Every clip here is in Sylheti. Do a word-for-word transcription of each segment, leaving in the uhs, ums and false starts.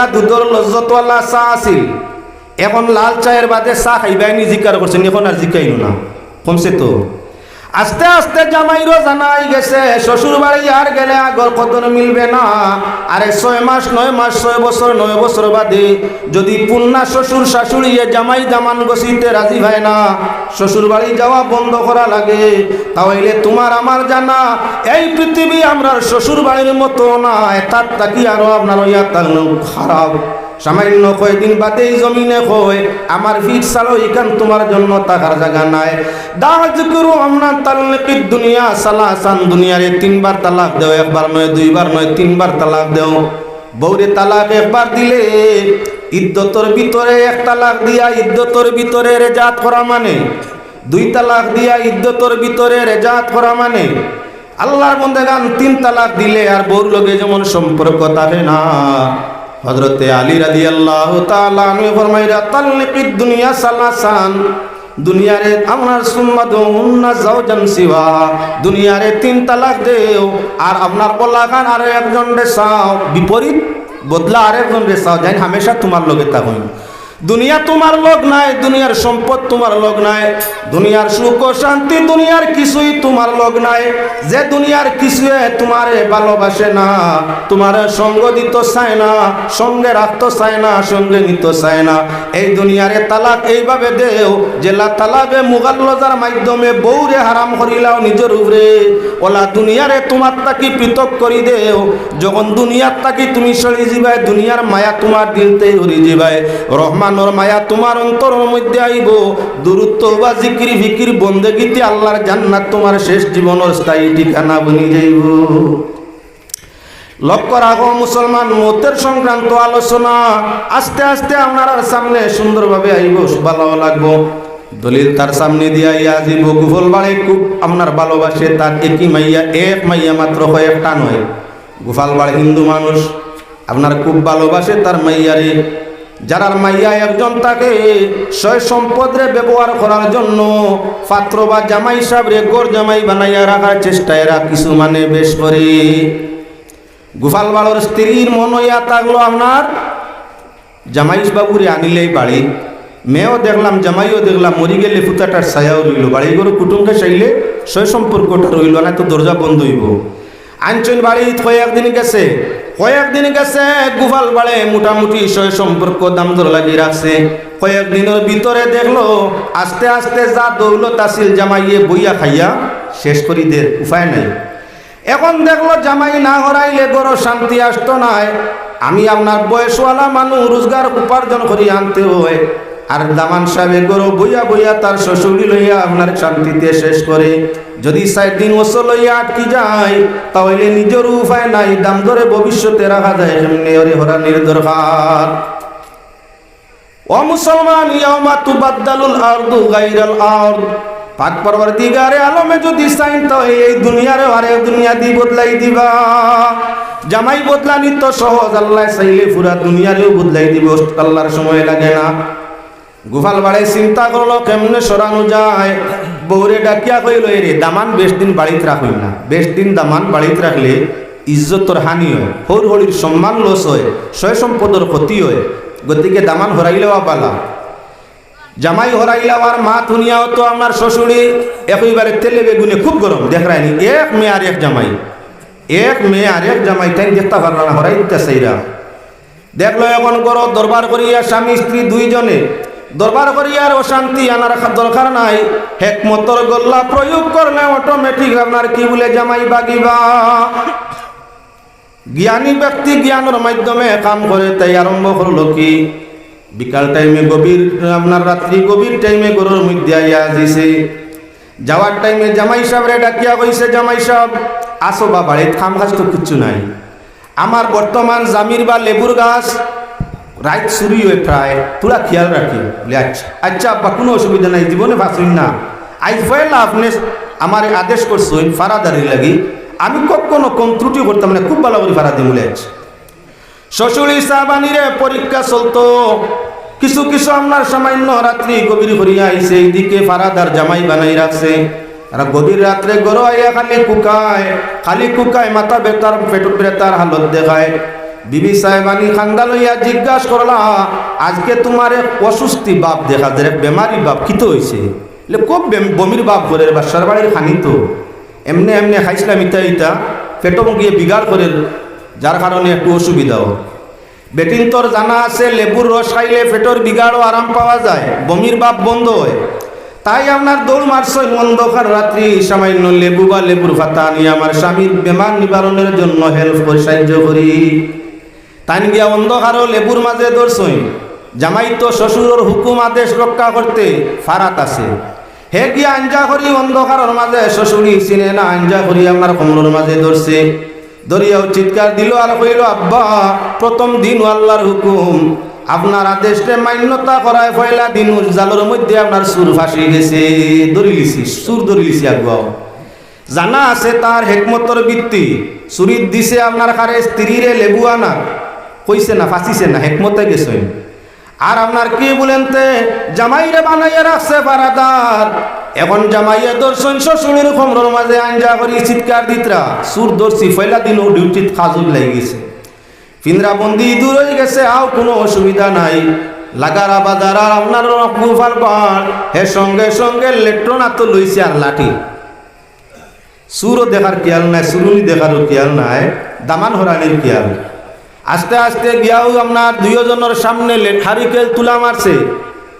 দুধর লজ্জতওয়ালা চা আছিল, এখন লাল চায়ের বাদে চা খাইবায়নি জিকার করছেন, এখন আর জিকাইন না, কমছে তো। আস্তে আস্তে জামাইরও জানা অইগেছে, শ্বশুর বাড়ি আর গেলে আগর কদর মিলবে না। আরে ছয় মাস, নয় মাস, ছয় বছর, নয় বছর বাদে যদি পুন্না শ্বশুর শাশুড়িয়ে জামাই দামান গছিতে রাজি পায় না, শ্বশুর বাড়ি যাওয়া বন্ধ করা লাগে, তাহলে তুমার আমার জানা এই পৃথিবী আমরার শ্বশুর বাড়ির মতো না, এটার থাকি আরো আপনার অইয়া থাকলেও খারাপ। সামান্য কয়দিন বাদে এই জমিনে কয়, "আমার ফিট ছাড়া ইখান তুমার জন্য থাকার জাগা নাই।" দা জিকুরু আন্না তাল্লিকিদ দুনিয়া সালাসান, দুনিয়ারে তিনবার তালাক দেও, একবার নয়, দুইবার নয়, তিনবার তালাক দেও। বউরে তালাক একবার দিলে ইদ্দতর ভিতরে এক তালাক দিয়া ইদ্দতর ভিতরে রেজাত করা মানে, দুই তালাক দিয়া ইদ্দতর ভিতরে রেজাত করা মানে, আল্লাহর বন্দেগান তিন তালাক দিলে আর বউর লগে যেমন সম্পর্ক থাকে না। হযরতে আলী রাদিয়াল্লাহু তাআলা আনহু ফরমাইরা, "তাল্লিকিদ দুনিয়া সালাসান।" দুনিয়ারে আপনার সুম্মা দুহুন্না জাওজান সিওয়া, দুনিয়ারে তিন তালাক দেও, আর আপনার অলাখান আরো একজনরে চাও, বিপরীত বদলা আরেকজনরে চাও, যেইন হামেশা তুমার লগে থাকইন। দুনিয়া তুমার লগ নায়, দুনিয়ার সম্পদ তুমার লগ নায়, দুনিয়ার সুখ ও শান্তি, দুনিয়ার কিছুই তুমার লগ নায়। যে দুনিয়ার কিছুয়ে তুমারে ভালোবাসে না, তুমারে সঙ্গ দিতো চায় না, সঙ্গে রাখতো চায় না, সঙ্গে নিতো চায় না, এই দুনিয়ারে তালাক এইভাবে দেও, যেলা তালাকে মুগাল্লাজার মাধ্যমে বউরে হারাম করিলাও নিজর উপরে, অলা দুনিয়ারে তুমার থাকি পৃথক করি দেও। যখন দুনিয়ার থাকি তুমি সরি যিবায়, দুনিয়ার মায়া তুমার দিল থাকি সরি যিবায়, রহমানর মায়া তুমার অন্তরর মধ্যে আইবো। দুরুদ, তওবা, জিকির, ফিকির, বন্দেগিতে আল্লাহর জান্নাত তুমার শেষ জীবনর স্থায়ী ঠিকানা বনি যাইবো। লক্ষ্য রাখো মুসলমান, মউতর সংক্রান্ত আলোচনা আস্তে আস্তে আপনারার সামনে সুন্দরভাবে আইবো, ভালাও লাগবো। দলিল তার সামনে দিয়া আইয়া যিবো, গুফল বাড়ে খুব আপনার ভালোবাসে, তার একই মাইয়া, এক মাইয়া মাত্র, কয়েকটা নয়। গুফল বাড় হিন্দু মানুষ, আপনার খুব ভালোবাসে তার মাইয়ারে। যারার মাইয়া একজন থাকে, সয় সম্পদরে ব্যবহার করার জন্য পাত্র বা জামাই সাবরে ঘর জামাই বানাইয়া রাখার চেষ্টা এরা কিছু মানে বেশ করে। গুফল বাড়র স্ত্রীর মন অইয়া থাকলো আপনার জামাই বাবুরে আনিলেই বাড়ি, মেয়েও দেখলাম, জামাইও দেখলাম, মরি গেলে ফুতাটার ছায়াও রইলো, বাড়ি ঘরো কুটুম খাস আইলে সয় সম্পর্কটা রইলো, না তো দরজা বন্ধ অইবো। আনছইন বাড়িত, কয়েকদিন গেছে, কয়েকদিন গেছে, গুফল বাড়ে মোটামুটি সয় সম্পর্ক দামদর লাগি রাখছে। কয়েকদিনর ভিতরে দেখলো আস্তে আস্তে যা দৌলত আছিল জামাইয়ে বইয়া খাইয়া শেষ করি দের, উপায় নাই। এখন দেখলো জামাই না হরাইলে ঘরো শান্তি আসতো নায়। আমি আপনার বয়সওয়ালা মানুষ, রোজগার উপার্জন করি আনতে হয়, আর দামান সাবে ঘরো বইয়া বইয়া তার শ্বশুরি লইয়া আপনার শান্তিতে শেষ করে। যদি চাইর দিন অসল অইয়া আটকি যায়, তাহলে নিজরও উপায় নাই, দামদরে ভবিষ্যতে রাখা যায় কেমনে, ওরে হরানির দরকার। ও মুসলমান, ইয়াউমা তুবাদ্দালুল আরদু গাইরাল আরদ। পাক পরওয়ারদিগারে আলমে যদি চাইন, তো এই দুনিয়ারে আরেক দুনিয়া দি বদলাই দিবা। জামাই বদলানি তো সহজ, আল্লায় চাইলে পুরা দুনিয়ারেও বদলাই দিব, আল্লাহর সময় লাগে না। গুফল বাড়ে চিন্তা করলো, কেমনে সরানো যায়? বউরে ডাকিয়া কইলো, "এরে, দামান বেশ দিন বাড়িত রাখইন না, বেশ দিন দামান বাড়িত রাখলে ইজ্জতর হানি হয়, হউর হড়ির সম্মান লস হয়, সয় সম্পদর ক্ষতি হয়, গতিকে দামান হরাইলেওয়া বালা।" জামাই হরাইলাওয়ার মাত হুনিয়াও তো আপনার শ্বশুরি একইবারে তেলে বেগুনে খুব গরম, দেখরায়নি, এক মেয়ে আর এক জামাই, এক মেয়ে আর এক জামাই, তাইন দেখতা পাররা না, হরাই দিতা চাইরা। দেখলো এখন ঘরো দরবার করিয়া স্বামী স্ত্রী দুইজনে দরবার করিয়া আর অশান্তি আনার খা-, দরকার নাই। হেকমতর গল্লা প্রয়োগ করলে অটোমেটিক আপনার কি বলে জামাই বাগিবা। জ্ঞানী ব্যক্তি জ্ঞানর মাধ্যমে কাম করে, তাই আরম্ভ করলো কি, বিকাল টাইমে গভীর, আপনার রাত্রি গভীর টাইমে ঘরর মধ্যে আইয়া দিছে। যাওয়ার টাইমে জামাই সাবরে ডাকিয়া কইছে, "জামাই সাব, আসো বা বাড়িত, কাম কাজ তো কিচ্ছু নাই। আমার বর্তমান জামির বা লেবুর গাছ রাইত চুরি হয় প্রায়, থুড়া খেয়াল রাখি।" বলে, "আচ্ছা, আচ্ছা আব্বা, কুনু অসুবিধা নাই, জীবনে ফাঁসুন না। আইজ পয়লা আপনে আমারে আদেশ করছইন ফারাদারির লাগি, আমি কখনো কম ত্রুটি করতাম না, খুব ভালা করি ফারা দিমু।" বলে, আচ্ছা। শ্বশুরি সাব আনিরে পরীক্ষা চলতো। কিছু কিছু আপনার সামান্য রাত্রি গভীর করিয়া আইছে, এইদিকে ফারাদার জামাই বানাই রাখছে। আর গভীর রাত্রে ঘরো আইয়া খালি কুকায়, খালি কুকায়, মাথা বেতার, পেট বেতার হালত দেখায়। বিবি সাহেবানি কান্দা লইয়া জিজ্ঞাস করলা, "আজকে তুমার এক অসুস্থি ভাব দেখা যার, এক বেমারি ভাব, কিতা অইছে?" বলে, "খুব বেম-, বমির ভাব করের, বাসার বাড়ির খানি তো, এমনে এমনে খাইছলাম ইতা ইতা, পেটো গিয়ে বিগাড় করের, যার কারণে একটু অসুবিধা অয়।" বেটিন্তর জানা আছে, লেবুর রস খাইলে পেটর বিগাড়ও আরাম পাওয়া যায়, বমির ভাব বন্ধ অয়। তাই আপনার দৌড় মারছইন অন্ধকার রাত্রি, সামান্য লেবু বা লেবুর পাতা আনিয়া আমার স্বামীর বেমার নিবারণের জন্য help করি, সাহায্য করি। তাইন গিয়া অন্ধকারও লেবুর মাঝে ধরছইন। জামাই তো শ্বশুরর হুকুম আদেশ রক্ষা করতে ফারাত আছে। হে গিয়া আঞ্জা করি অন্ধকারর মাঝে শ্বশুরি চিনে না, আঞ্জা করি আপনার কোমরর মাঝে ধরছে। ধরিয়াও চিৎকার দিল আর কইল, "আব্বা, প্রথম দিনউ আল্লার হুকুম, আপনার আদেশরে মান্যতা করায় পয়লা দিনউ জালর মধ্যে আপনার চুর ফাঁসি গেছে।" ধরিলিছি, চুর ধরিলিছি আগুয়াও। জানা আছে তার হেকমতর ভিত্তি, চুরিত দিছে আপনার কারে স্ত্রীরে লেবু আনার, কইছে না, ফাঁসিছে না, হেকমতে গেছইন। আর আপনার কি বলেন তে, জামাইরে বানাইয়া রাখছে পাহারাদার। এখন জামাইয়ে ধরছইন শ্বশুরির কোমরর মাঝে আঞ্জা করি চিৎকার দিতরা, "চুর ধরছি, পয়লা দিনউ ডিউটিত কাজও লাগি গেছে। পিঞ্জরাবন্দি দূর অই গেছে, আও কুনু অসুবিধা নাই।" লাগারা বাজার আর আপনার রকম ফালপাল, হে সঙ্গে সঙ্গে লেট্রন আতো লইছে আর লাঠি। চুরও দেখার খেয়াল নাই, চুরুনি দেখারও খেয়াল নাই, দামান হরানির খেয়াল। আস্তে আস্তে গিয়াও আপনার দুইও জনর সামনে লে-, হারিকেন তুলা মারছে,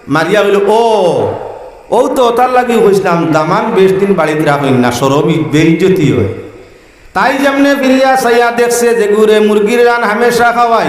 মারিয়া কইল, "ও, অউ তো অতার লাগি কইছলাম, দামান বেশ দিন বাড়িত রাখইন না, শরম ই-, বেইজ্জতি অয়।" তাই যেমনে ফিরিয়া চাইয়া দেখছে, যেগুরে মুরগির রান হামেশা খাওয়াই,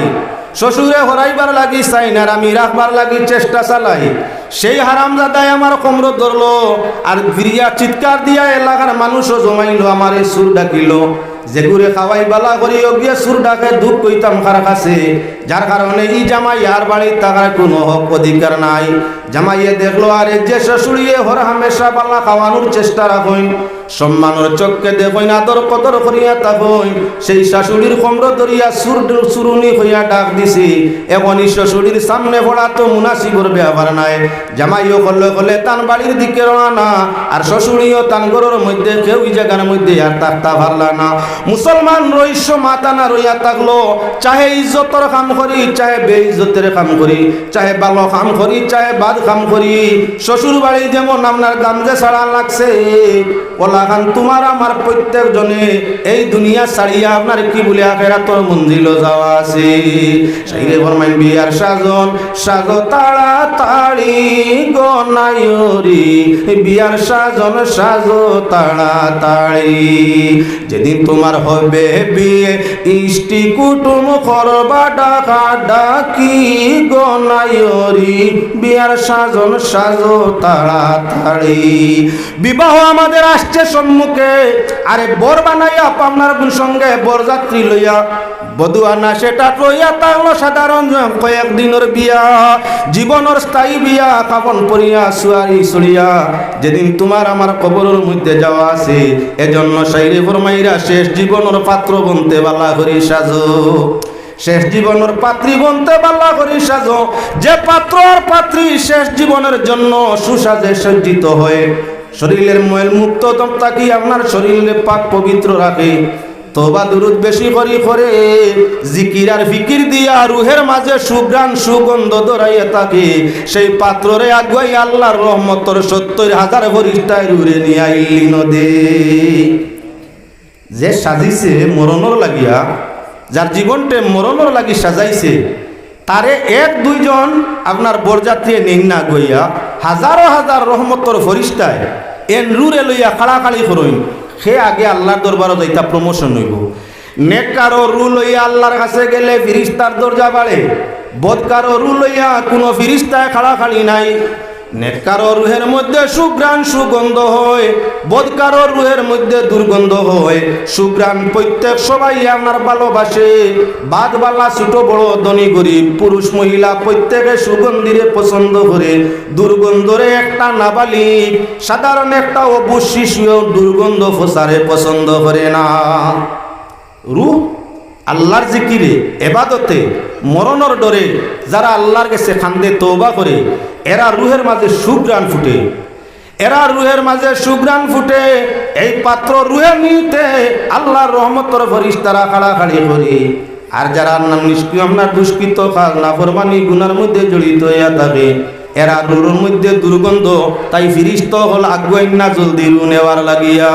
শ্বশুরে হরাইবার লাগি চাইন আর আমি রাখবার লাগি চেষ্টা চালাই, সেই হারামজাদায় আমার কোমরো ধরলো, আর ফিরিয়া চিৎকার দিয়া এলাকার মানুষও জমাইলো, আমারে চুর ডাকিলো। যেগুরে খাওয়াই বালা করি, অগিয়ে চুর ডাকে, দুখ কইতাম কার কাছে, যার কারণে ই জামাই আর বাড়িত থাকার কুনু হক অধিকার নাই। জামাইয়ে দেখলো, আরে যে শ্বশুরিয়ে হর হামেশা বালা খাওয়ানোর চেষ্টা রাখইন, সম্মানর চক্ষে দেখইন, আদর কদর করিয়া থাকইন, সেই শাশুড়ির কোমরো ধরিয়া চুর-, চুরুনি কইয়া ডাক দিছে। এখন ই শ্বশুড়ির সামনে পড়া তো মুনাসিবর ব্যাপার নায়। জামাইও কলে কলে তান বাড়ির দিকে রওয়ানা, আর শ্বশুড়িও তান ঘরর মধ্যে কেউ ই জাগার মধ্যে আর থাকতা পারলা না। মুসলমান রইস্য মাথা না রইয়া থাকলো, চাহে ইজ্জতর কাম করি, চাহে বেইজ্জতর কাম করি, চাহে ভালো কাম করি, চাহে বাদ কাম করি, শ্বশুর বাড়ি যেমন আপনার গামজে ছাড়া লাগছে, ওলাখান তুমার আমার প্রত্যেক জনে এই দুনিয়া ছাড়িয়া আপনার কি বলে আখেরাতর মঞ্জিলো যাওয়া আছে। শাইরে ফরমাইন, বিয়ার সাজন সাজো তাড়াতাড়ি গো নায়রি, বিয়ার সাজন সাজো তাড়াতাড়ি। যেদিন তুমার হবে বিয়ে, ইষ্টি কুটুম করবা ডাকা ডাকি গো নায়রি, বিয়ার সাজন সাজো তাড়াতাড়ি। বিবাহ আমাদের আসছে সম্মুখে, আরে বর বানাইয়া আপনার সঙ্গে বরযাত্রী লইয়া বধূ আনা সেটা রইয়া থাকলো সাধারণ কয়েক দিনর বিয়া, জীবনর স্থায়ী বিয়া, কাফন পরিয়া সুয়ারি চড়িয়া যেদিন তুমার আমার কবরর মধ্যে যাওয়া আছে। এজন্য শাইরে ফরমাইরা, শেষ জীবনর পাত্র বনতে বালা করি সাজো, শেষ জীবনর পাত্রী বনতে বালা করি সাজো। যে পাত্র আর পাত্রী শেষ জীবনের জন্য সুসাজে সজ্জিত হয়, শরীরের ময়ল মুক্ত থাকি আপনার শরীরে পাক পবিত্র রাখে, তওবা দুরুদ বেশি করি করে, জিকির আর ফিকির দিয়া রুহের মাঝে সুঘ্রাণ সুগন্ধ ধরাইয়া থাকে, সেই পাত্ররে আগুয়াই আল্লার রহমতর সত্তইর হাজার ফিরিস্তায় রুরে নিয়া ইল্লিনো দে। যে সাজিছে মরণর লাগিয়া, যার জীবনটে মরণর লাগি সাজাইছে, তারে এক দুইজন আপনার বরযাত্রী নেইন না গইয়া, হাজারো হাজার রহমতর ফিরিস্তায় এন রুরে লইয়া কাড়াকাড়ি করইন, হে আগে আল্লার দরবারো যাইতা promotion অইবো। নেককারো রু লইয়া আল্লার কাছে গেলে ফিরিস্তার দরজা বাড়ে, বদকারো রু লইয়া কুনু ফিরিস্তায় কাড়াকাড়ি নাই। নেককারো রুহের মধ্যে সুঘ্রাণ সুগন্ধ হয়, বদকারো রুহের মধ্যে দুর্গন্ধ হয়। সুঘ্রাণ প্রত্যেক সবাই আপনার ভালোবাসে, বাদ বালা ছোট বড় ধনী গরিব পুরুষ মহিলা প্রত্যেকে সুগন্ধিরে পছন্দ করে। দুর্গন্ধরে একটা নাবালিক, সাধারণ একটা অবুঝ শিশুও দুর্গন্ধ ফোসারে পছন্দ করে না। রুহ আল্লার জিকিরে, এবাদতে, মরণর ডরে যারা আল্লার গেছে কান্দে, তওবা করে, এরা রুহের মাঝে সুঘ্রাণ ফুটে, এরা রুহের মাঝে সুঘ্রাণ ফুটে। এই পাত্র রুহে নিতে আল্লার রহমতর ফিরিস্তারা কাড়াকাড়ি করে। আর যারা নাম নিষ্ক্রিয় আপনার দুষ্কৃত কাজ, নাফরমানি, গুনার মধ্যে জড়িত অইয়া থাকে, এরা রুহর মধ্যে দুর্গন্ধ, তাই ফিরিস্তা অকল আগুয়াইন না জলদি রুহ নেওয়ার লাগিয়া।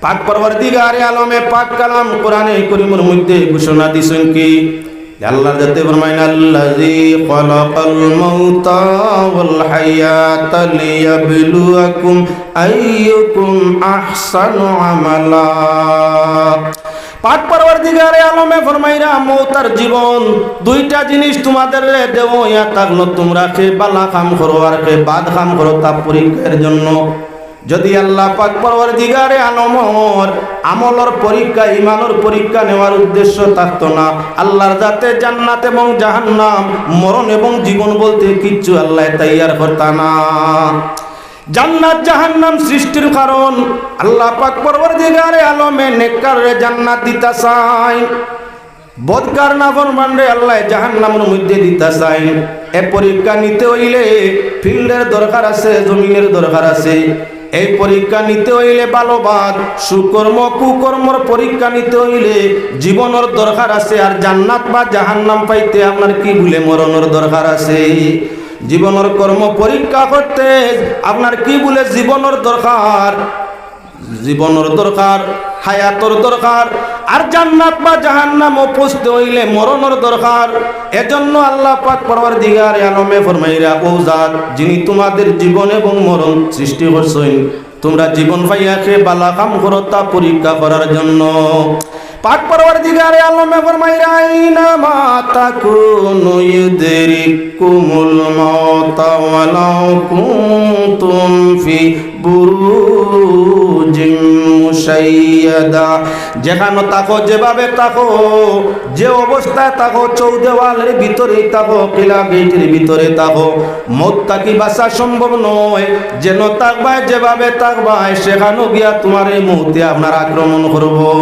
পাক পরওয়ারদিগারে আলমে পাক কালাম কোরআনে করিমর মধ্যে ঘোষণা দিছইন কি? আল্লাহর জাতে ফরমাইন, "আল্লাযী খালাকাল মাউতা ওয়াল হায়াতা লিয়াবলুয়াকুম আইয়ুকুম আহসানু আমালা।" পাক পরওয়ারদিগারে আলমে ফরমাইরা, মউত আর জীবন দুইটা জিনিস তোমাদেররে দেওয়া অইয়া থাকলো, তোমরা কে বালা কাম করো আর কে বাদ কাম করো, তা পরীক্ষার জন্য। যদি আল্লাহ পাক পরওয়ারদিগারে আলমর আমলর পরীক্ষা, ইমানর পরীক্ষা নেওয়ার উদ্দেশ্য থাকতো না, আল্লাহর জাতে জান্নাত এবং জাহান্নাম, মরণ এবং জীবন বলতে কিচ্ছু আল্লাহ তৈয়ার করতা না। জান্নাত জাহান্নাম সৃষ্টির কারণ, আল্লাহ পাক পরওয়ারদিগারে আলমে নেককাররে জান্নাত দিতা চাইন, বদকার নাফরমানরে আল্লাহ জাহান্নামর মধ্যে দিতা চাইন। এ পরীক্ষা নিতে অইলে ফিল্ডের দরকার আছে, জমিনের দরকার আছে। এই পরীক্ষা নিতে অইলে ভালো বাদ, সুকর্ম কুকর্মর পরীক্ষা নিতে অইলে জীবনর দরকার আছে। আর জান্নাত বা জাহান্নাম পাইতে আপনার কি বলে মরণর দরকার আছে? জীবনর কর্ম পরীক্ষা করতে আপনার কি বলে জীবনর দরকার? জীবনর দরকার, হায়াতর দরকার, আর জান্নাত বা জাহান্নামো পৌঁছতে অইলে মরণর দরকার। এজন্য আল্লাহ পাক পরওয়ারদিগারে আলমে ফরমাইরা, ও জাত, যিনি তোমাদের জীবন এবং মরণ সৃষ্টি করছইন, তোমরা জীবন পাইয়া কে বালা কাম করো তা পরীক্ষা করার জন্য। পাক পরওয়ারদিগারে আলমে ফরমাইরা, "আইনামা তাকুনু ইউদরিককুমুল মাউতা ওয়ালাউ কুনতুম ফি বুরুজিম মুশাইয়াদা।" যেখানো থাকো, যেভাবে থাকো, যে অবস্থায় থাকো, চৌদেওয়ালের ভিতরেই থাকো, কিলা গেইটের ভিতরে থাকো, মউত থাকি বাঁচা সম্ভব নয়। যেন থাকবায়, যেভাবে থাকবায়, সেখানো গিয়া তোমারে মউতে আপনার আক্রমণ করবো।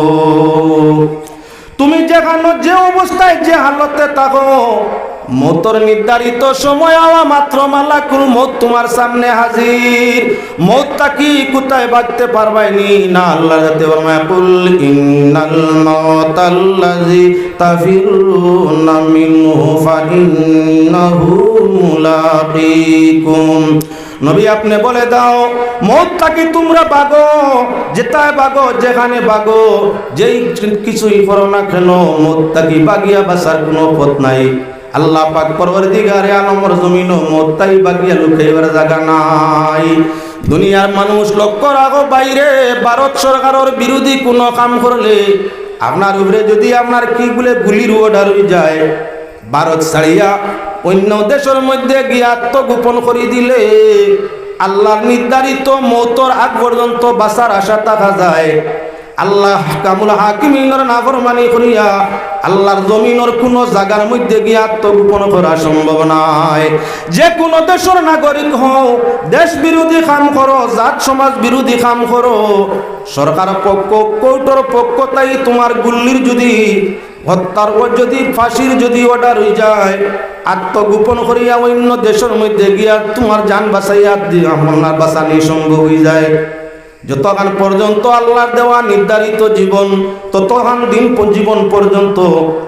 তুমি যেখানো যে অবস্থায়, যে হালতে থাকো, মউতর নির্ধারিত সময় আওয়া মাত্র মালাকুল মউত তোমার সামনে হাজির। মউত থাকি কোথায় বাঁচতে পারবায়নি? না, আল্লাহর জাতে ফরমায়, "কুল ইন্নাল মাউতাল্লাযী তাফিররুনা মিনহু ফাইন্নাহু মুলাকীকুম।" নবী, আপনে বলে দাও, মউত থাকি তুমরা ভাগো, যেতায় ভাগো, যেখানে ভাগো, যেই কিছুই করো না কেন, মউত থাকি ভাগিয়া বাঁচার কুনু পথ নাই। আল্লাহ পাক পরওয়ারদিগারে আলমর জমিনো মউত থাকি ভাগিয়া লুকাইবার জাগা নাই। দুনিয়ার মানুষ লক্ষ্য রাখো, বাইরে ভারত সরকারর বিরোধী কুনু কাম করলে, আপনার উপরে যদি আপনার কি বলে গুলির order অই যায়, ভারত ছাড়িয়া অইন্য দেশর মধ্যে গিয়া আত্মগোপন করি দিলে আল্লাহর নির্ধারিত মউতর আগ পর্যন্ত বাঁচার আশা থাকা যায়। আল্লাহ আহকামুল হাকিমিনর নাফরমানি করিয়া আল্লাহর জমিনর কুনু জাগার মধ্যে গিয়া আত্মগোপন করা সম্ভব নায়। যে কুনু দেশর নাগরিক হও, দেশ বিরোধী কাম করো, জাত সমাজ বিরোধী কাম করো, সরকার পক্ষ, কোর্টর পক্ষ থাকি তোমার গুল্লির যদি হত্যার ও যদি ফাঁসির যদি order অই যায়, আত্মগোপন করিয়া অইন্য দেশর মধ্যে গিয়া তোমার জান বাঁচাইয়া দি-, আপনার বাঁচানি সম্ভব অই যায়। যতক্ষণ পর্যন্ত আল্লাহর দেওয়া নির্ধারিত জীবন, ততক্ষণ দিন প-, জীবন পর্যন্ত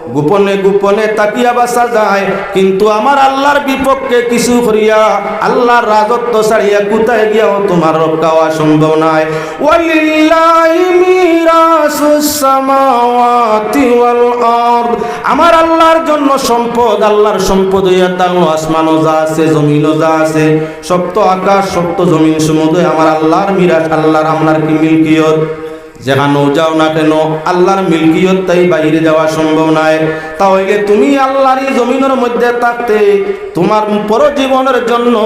গোপনে গোপনে থাকিয়া বাঁচা যায়, কিন্তু আমার আল্লাহর বিপক্ষে কিছু করিয়া, আল্লাহর রাজত্ব ছাড়িয়া কোথায় গিয়াও তোমার রক্ষা অওয়া সম্ভব নায়। ওয়ালিল্লাহি মিরাসুস সামাওয়াতি ওয়াল আরদ। আমার আল্লাহর জন্য সম্পদ, আল্লাহর সম্পদ অইয়া থাকলো আসমানো যা আছে, জমিনো যা আছে, সপ্ত আকাশ, সপ্ত জমিন সমুদয় আমার আল্লাহর মিরাস, আল্লাহর, আপনার কি মিলকিয়ত। যেখানো যাও না কেন, আল্লাহর মিলকিয়ত থাকি বাইরে যাওয়া সম্ভব নায়। তা অইলে তুমি আল্লাহর ই জমিনর মধ্যে থাকতে তোমার পরজীবনর জন্য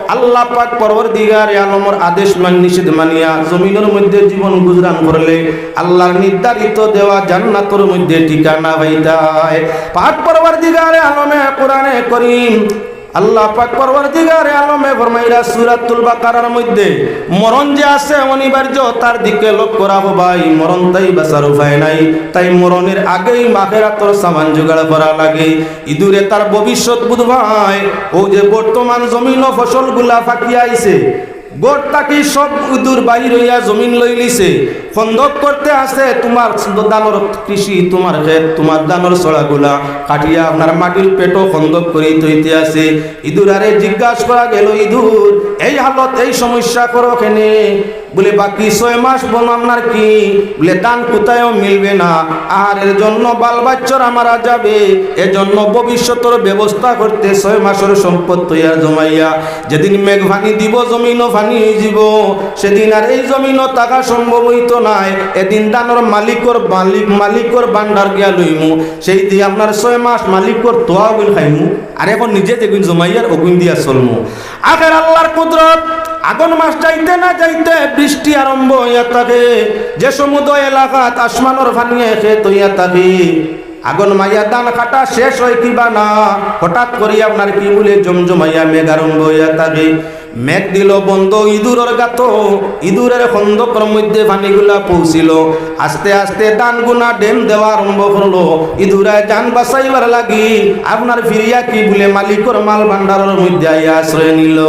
আল্লাহ পাক পরওয়ারদিগারে আলমর আদেশ মান-, নিষেধ মানিয়া জমিনর মধ্যে জীবন গুজরান করলে আল্লাহর নির্ধারিত দেওয়া জান্নাতর মধ্যে ঠিকানা পাইতায়। পাক পরওয়ারদিগারে আলমে কোরআনে করিম, আল্লাহ পাক পরওয়ারদিগারে আলমে ফরমাইরা সূরাতুল বাকারার মধ্যে, মরণ যে আছে অনিবার্য, তার দিকে লক্ষ্য রাখো ভাই, মরণ থাকি বাঁচার উপায় নাই, তাই মরণের আগেই আখেরাতর সামান জোগাড় করা লাগে। ইঁদুরে তার ভবিষ্যৎ বুঝবায়, অউ যে বর্তমান জমিনো ফসলগুলা পাকিয়া আইছে, ঘর থাকি সব ইঁদুর বাইর অইয়া জমিন লইলিছে, খন্দক করতে আছে, তোমার ধানর কৃষি, তোমার খেত, তোমার ধানর ছড়াগুলা কাটিয়া আপনার মাটির পেটো খন্দক করি থইতে আছে। ইঁদুরারে জিজ্ঞাসা করা গেল, "ইঁদুর, এই হালত, এই সমস্যা করো কেনে?" বলে, "বাকি ছয় মাস বন আপনার কি?" বলে, "ধান কোথায়ও মিলবে না, আহারের জন্য বাল বাচ্চারা মারা যাবে, এজন্য ভবিষ্যতর ব্যবস্থা করতে ছয় মাসর সম্পদ তৈয়ার জমাইয়া যেদিন মেঘ পানি দিব, জমিনও পানি হয়ে যাব, সেদিন আর এই জমিনও থাকা সম্ভব হইতো নায়। এদিন ধানর মালিকর মালিক, মালিকর ভান্ডার গিয়া লইমু, সেই দিয়ে আপনার ছয় মাস মালিকর তোয়া অগুন খাইমু, আর এখন নিজে যেগুন জমাইয়ার অগুন দিয়া চলমু।" আখের আল্লাহর কুদরত, আগন মাস যাইতে না যাইতে বৃষ্টি আরম্ভ হইয়া থাকে। যে সমুদয় এলাকাত আসমানর পানিয়ে খেত হইয়া থাকে। আগন মাইয়া ধান কাটা শেষ হয় কিবা না, হঠাৎ করি আপনার কি বলে জমজমাইয়া মেঘ আরম্ভ হইয়া থাকে। মেঘ দিল বন্ধ, ইঁদুরর গাতো, ইঁদুরের খন্দকর মধ্যে পানিগুলা পৌঁছিল। আস্তে আস্তে ধান গুনা ডেম দেওয়া আরম্ভ করলো। ইঁদুরায় জান বাঁচাইবার লাগি আপনার ফিরিয়া কি বলে মালিকর মাল ভান্ডারর মধ্যে আইয়া আশ্রয় নিল।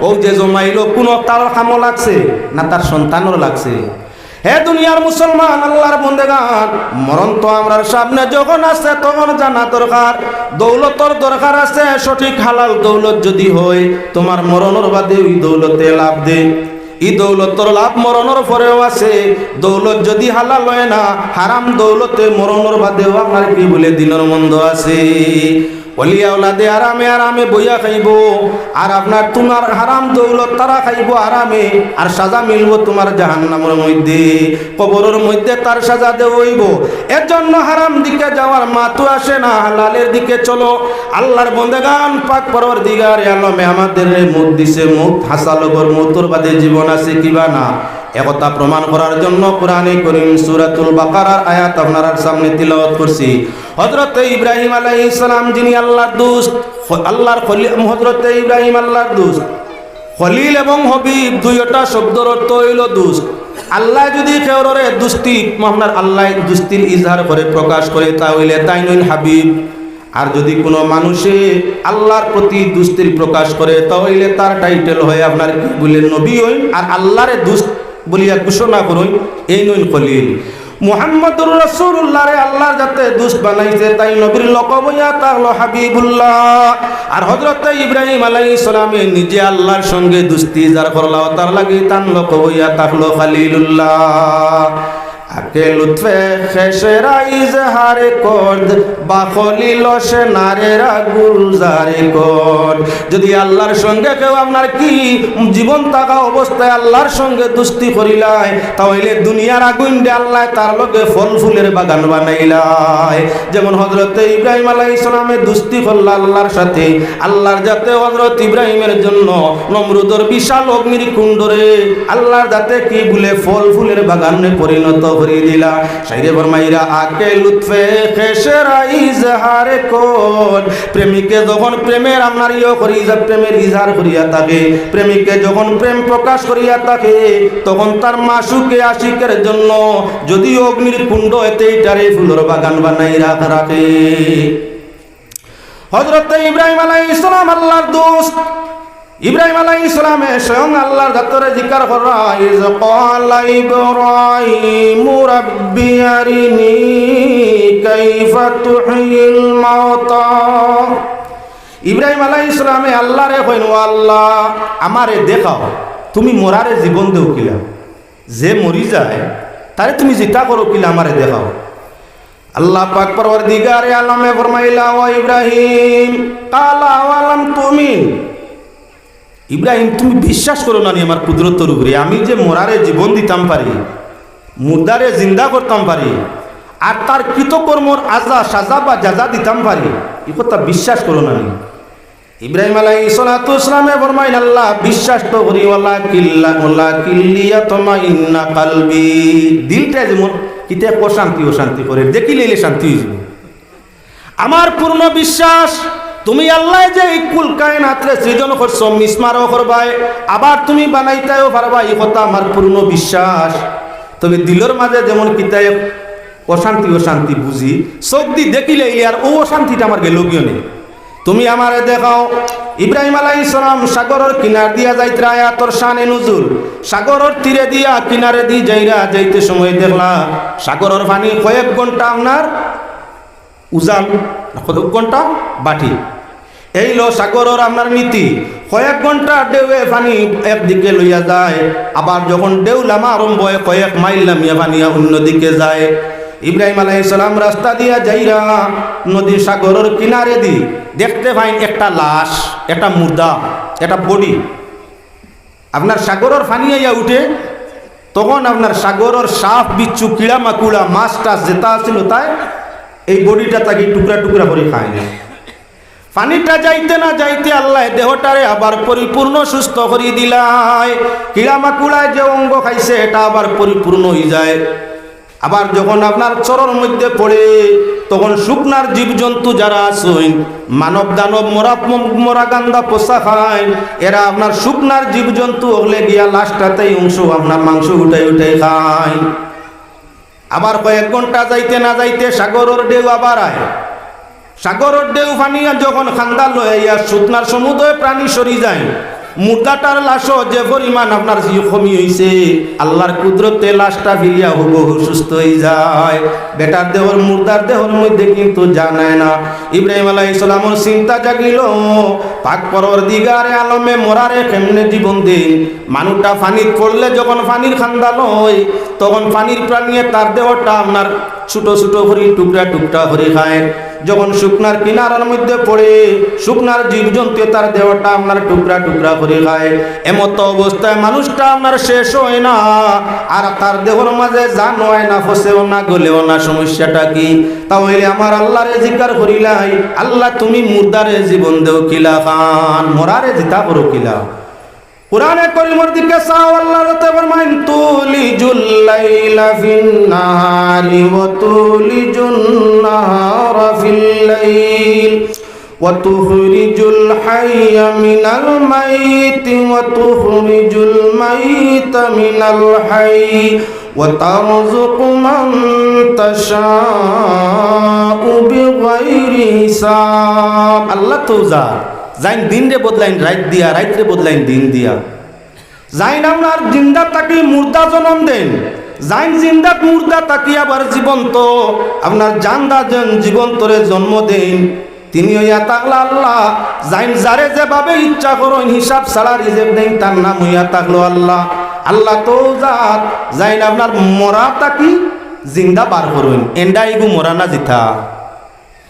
ও যে জমাইল, কোন তার কামো লাগছে না তার সন্তানর লাগছে? হে দুনিয়ার মুসলমান, আল্লাহর বন্দেগান, মরণ তো আমরার সামনে যখন আছে তখন জানা দরকার। দৌলতর দরকার আছে, সঠিক হালাল দৌলত যদি হয়, তোমার মরণর বাদে ওই দৌলতে লাভ দে। ই দৌলতর লাভ মরণর পরেও আছে। দৌলত যদি হালাল হয় না, হারাম দৌলতে মরণর বাদেও আপনার কি বলে দিনর মন্দ আছে। অলি আওলাদে আরামে আরামে বইয়া খাইব, আর আপনার তোমার হারাম দৌলত তারা খাইব আরামে, আর সাজা মিলব তোমার জাহান্নামর মধ্যে, কবরর মধ্যে তার সাজা দেওয়া হইব। এর জন্য হারাম দিকে যাওয়ার মাতও আসে না, হালালের দিকে চলো। আল্লাহর বন্দেগান, পাক পরওয়ারদিগারে আলমে আমাদের মউত দিছে, মউত হাছা লবর, মউতর বাদে জীবন আছে কিবা না, একথা প্রমাণ করার জন্য কোরআনে করিম সূরাতুল বাকারার আয়াত আপনারার সামনে তিলাওয়াত করছি। হযরতে ইব্রাহিম আলাইহিস সালাম যিনি আল্লাহর দোস্ত, খ-, আল্লাহর খলি-, হযরতে ইব্রাহিম আল্লাহর দোস্ত। খলিল এবং হবিব দুইটা শব্দর অর্থ হইল দোস্ত। আল্লাহ যদি কেউররে দোস্তি, আপনার আল্লাহ দোস্তির ইজহার করে, প্রকাশ করে, তা হইলে তাইন হইন হাবিব। আর যদি কোনো মানুষে আল্লাহর প্রতি দোস্তির প্রকাশ করে, তা হইলে তার টাইটেল হয় আপনার কি বলে নবী হইন, আর আল্লাহরে দোস্ত বলিয়া ঘোষণা করইন, এইন হইন খলিল। মুহাম্মদুর রাসূলুল্লাহরে আল্লাহর যাতে দোস্ত বানাইছে, তাই নবীর লকব হইয়া থাকলো হাবিবুল্লাহ। আর হযরতে ইব্রাহিম আলাইহিস সালামে নিজে আল্লাহর সঙ্গে দোস্তি ইজহার করলা, তার লাগি তান লকব হইয়া থাকলো খালিলুল্লাহ। আকে লুৎফে খেশেরা ইজহার করদ, বা খলিল সেনারেরা গুলজার করদ। যদি আল্লাহর সঙ্গে কেউ আপনার কি জীবন থাকা অবস্থায় আল্লাহর সঙ্গে দোস্তি করিলায়, তাহলে দুনিয়ার আগুন দে আল্লাহ তার লগে ফল ফুলের বাগান বানাইলায়। যেমন হযরতে ইব্রাহিম আলাইহিস সালামে দোস্তি করলা আল্লাহর সাথে, আল্লাহর যাতে হযরত ইব্রাহিমের জন্য নমরুদর বিশাল অগ্নির কুণ্ডরে আল্লাহর যাতে কি বলে ফল ফুলের বাগানে পরিণত করে দিলা। শাইরে ফরমাইরা, আকে লুৎফে খেশেরা ইজহার করদ। প্রেমিকে যখন প্রেমের আপনার ইয়ে করি যা, প্রেমের ইজহার করিয়া থাকে, প্রেমিকে যখন প্রেম প্রকাশ করিয়া থাকে, তখন তার মাশুকে আশিকের জন্য যদিও অগ্নির কুণ্ড, এতে ইটারে ফুলর বাগান বানাই রাখ-, রাখে। হযরতে ইব্রাহিম আলাইহিস সালাম আল্লাহর দোস্ত। ইব্রাহিম আলাইহিস সালামে স্বয়ং আল্লাহর জাতরে জিকার করা, "ইজ ক্বালা ইব্রাহিমু রাব্বি আরিনি কাইফা তুহয়িল মাওতা।" ইব্রাহিম আলাইহিস সালামে আল্লাহরে কইন, "ও আল্লাহ, আমারে দেখাও, তুমি মরারে জীবন দেও কিলা? যে মরি যায়, তারে তুমি জিতা করো কিলা, আমারে দেখাও।" আল্লাহ পাক পরওয়ারদিগারে আলমে ফরমাইলা, "ও ইব্রাহিম, ক্বালা আওয়ালাম তুমিন?" ইব্রাহিম, তুমি বিশ্বাস করো না নি আমার কুদরতর উপরে? আমি যে মরারে জীবন দিতাম পারি, মুর্দারে জিন্দা করতাম পারি, আর তার কৃতকর্মর আজা, সাজা বা যাজা দিতাম পারি, ই কথা বিশ্বাস করো না নি? ইব্রাহিম আলাইহিস সালাতু ওয়াস সালামে ফরমাইন, "আল্লাহ, বিশ্বাস তো করি, ওয়ালাকিল্লা-, ওয়ালাকিল্লিয়াতমাইন্না কালবি।" দিলটা যেমন কিতা অশান্তি, অশান্তি করে, দেখিলাইলে শান্তি হয়ে যাবে। আমার পূর্ণ বিশ্বাস, তুমি আল্লাহ যে এই কুল কায়নাতরে সৃজন করছো, মিসমারও করবায়, আবার তুমি বানাইতায়ও পারবা, এই কথা আমার পূর্ণ বিশ্বাস। তবে দিলর মাঝে যেমন কিতা অশান্তি, অশান্তি বুঝি, চোখ দি দেখিলাইলে আর ও অশান্তিটা আমার গেল গিয়ে নেই। তুমি আমারে দেখাও, ইব্রাহিম আলাইহিস সালাম সাগরর কিনার দিয়া যাইতরা, আয়াতর শানে নুজুল, সাগরর তীরে দিয়া কিনারে দি যাইরা যাইতে সময় দেখলা সাগরর পানি কয়েক ঘন্টা আপনার উজান, কত ঘন্টা বাটি। এই লো সাগরর আপনার নীতি, কয়েক ঘন্টা ঢেউয়ে পানি একদিকে লইয়া যায়, আবার যখন ঢেউ লামা আরম্ভ হয় কয়েক মাইল লামিয়া পানিয়া অন্যদিকে যায়। ইব্রাহিম আলাইহিস সালাম রাস্তা দিয়া যাইরা নদী সাগরর কিনারে দি দেখতে পাইন একটা লাশ, একটা মুর্দা, একটা বডি। আপনার সাগরর পানি আইয়া উঠে, তখন আপনার সাগরর সাপ, বিচ্ছু, কিড়া, মাকুড়া, মাছ টাছ যেটা আছিল তাই এই বডিটা তাকে টুকরা টুকরা করি খায় না। পানিটা যাইতে না যাইতে আল্লায় দেহটারে আবার পরিপূর্ণ সুস্থ করি দিলায়। কিড়া মাকুড়ায় যে অঙ্গ খাইছে এটা আবার পরিপূর্ণ হয়ে যায়। আবার যখন আপনার চরর মধ্যে পড়ে, তখন শুকনার জীবজন্তু যারা আছইন, মানব দানব, মরা, মরা গান্দা পচা খাইন, এরা আপনার শুকনার জীবজন্তু হকলে গিয়া লাশটাতেই অংশ আপনার মাংস উঠাই উঠাই খাইন। আবার কয়েক ঘন্টা যাইতে না যাইতে সাগরর ঢেউ আবার আয়। সাগরর ঢেউ পানিয়া যখন খান্দা লয়, ইয়া শুকনার সমুদয় প্রাণী সরি যায়। মুর্দাটার লাশও যে পরিমাণ আপনার জি কমি হইছে, আল্লাহর কুদরতে লাশটা ফিরিয়া হুবহু সুস্থ হয়ে যায়। বেটার দেহর, মুর্দার দেহর মধ্যে কিন্তু জান আয় না। ইব্রাহিম আলাইহিস সালামর চিন্তা জাগিল, পাক পরওয়ারদিগারে আলমে মরারে কেমনে জীবন দেইন? মানুষটা পানিত পড়লে যখন পানির খান্দা লয়, তখন পানির প্রাণীয়ে তার দেহটা আপনার ছোট ছোট করি টুকরা টুকরা করি খায়। যখন শুকনার কিনারার মধ্যে পড়ে, শুকনার জীবজন্তু তার দেহটা আপনার টুকরা টুকরা করি খায়। এমত অবস্থায় মানুষটা আপনার শেষ হয় না, আর তার দেহর মাঝে জান হয় না, ফসেও না, গলেও না। সমস্যাটা কি? তা হইলে আমার আল্লাহরে জিকার করিলাই, "আল্লাহ, তুমি মুর্দারে জীবন দেও কিলাখান, মরারে জিতা করো কিলা?" কোরআনে করিমর দিকে চাও, আল্লাহ রাতে ফরমাইন, "তুলিজুল লাইলা ফিন নাহারি ওয়া তুলিজুন নাহারা ফিল লাইল ওয়া তুখরিজুল হাইয়া মিনাল মাইতি ওয়া তুখরিজুল মাইতা মিনাল হাই ওয়া তারযুকু মান তাশাউ বিগাইরি হিসাব।" আল্লাহ তো যা, যাইন দিনরে বদলাইন রাইত দিয়া, রাইতরে বদলাইন দিন দিয়া। যাইন আপনার জিন্দা থাকি মুর্দা জন্ম দেন, যাইন জিন্দাত মুর্দা থাকি আবার জীবন্ত, আপনার জানদা যেন জীবন্তরে জন্ম দেন, তিনি হইয়া থাকলা আল্লাহ। যাইন যারে যেভাবে ইচ্ছা করইন, হিসাব ছাড়া রিজিক দেন, তার নাম হইয়া থাকলো আল্লাহ। আল্লাহ তো জাত, যাইন আপনার মরা থাকি জিন্দা বার করইন। এন্ডা ইগু মরা না জিতা?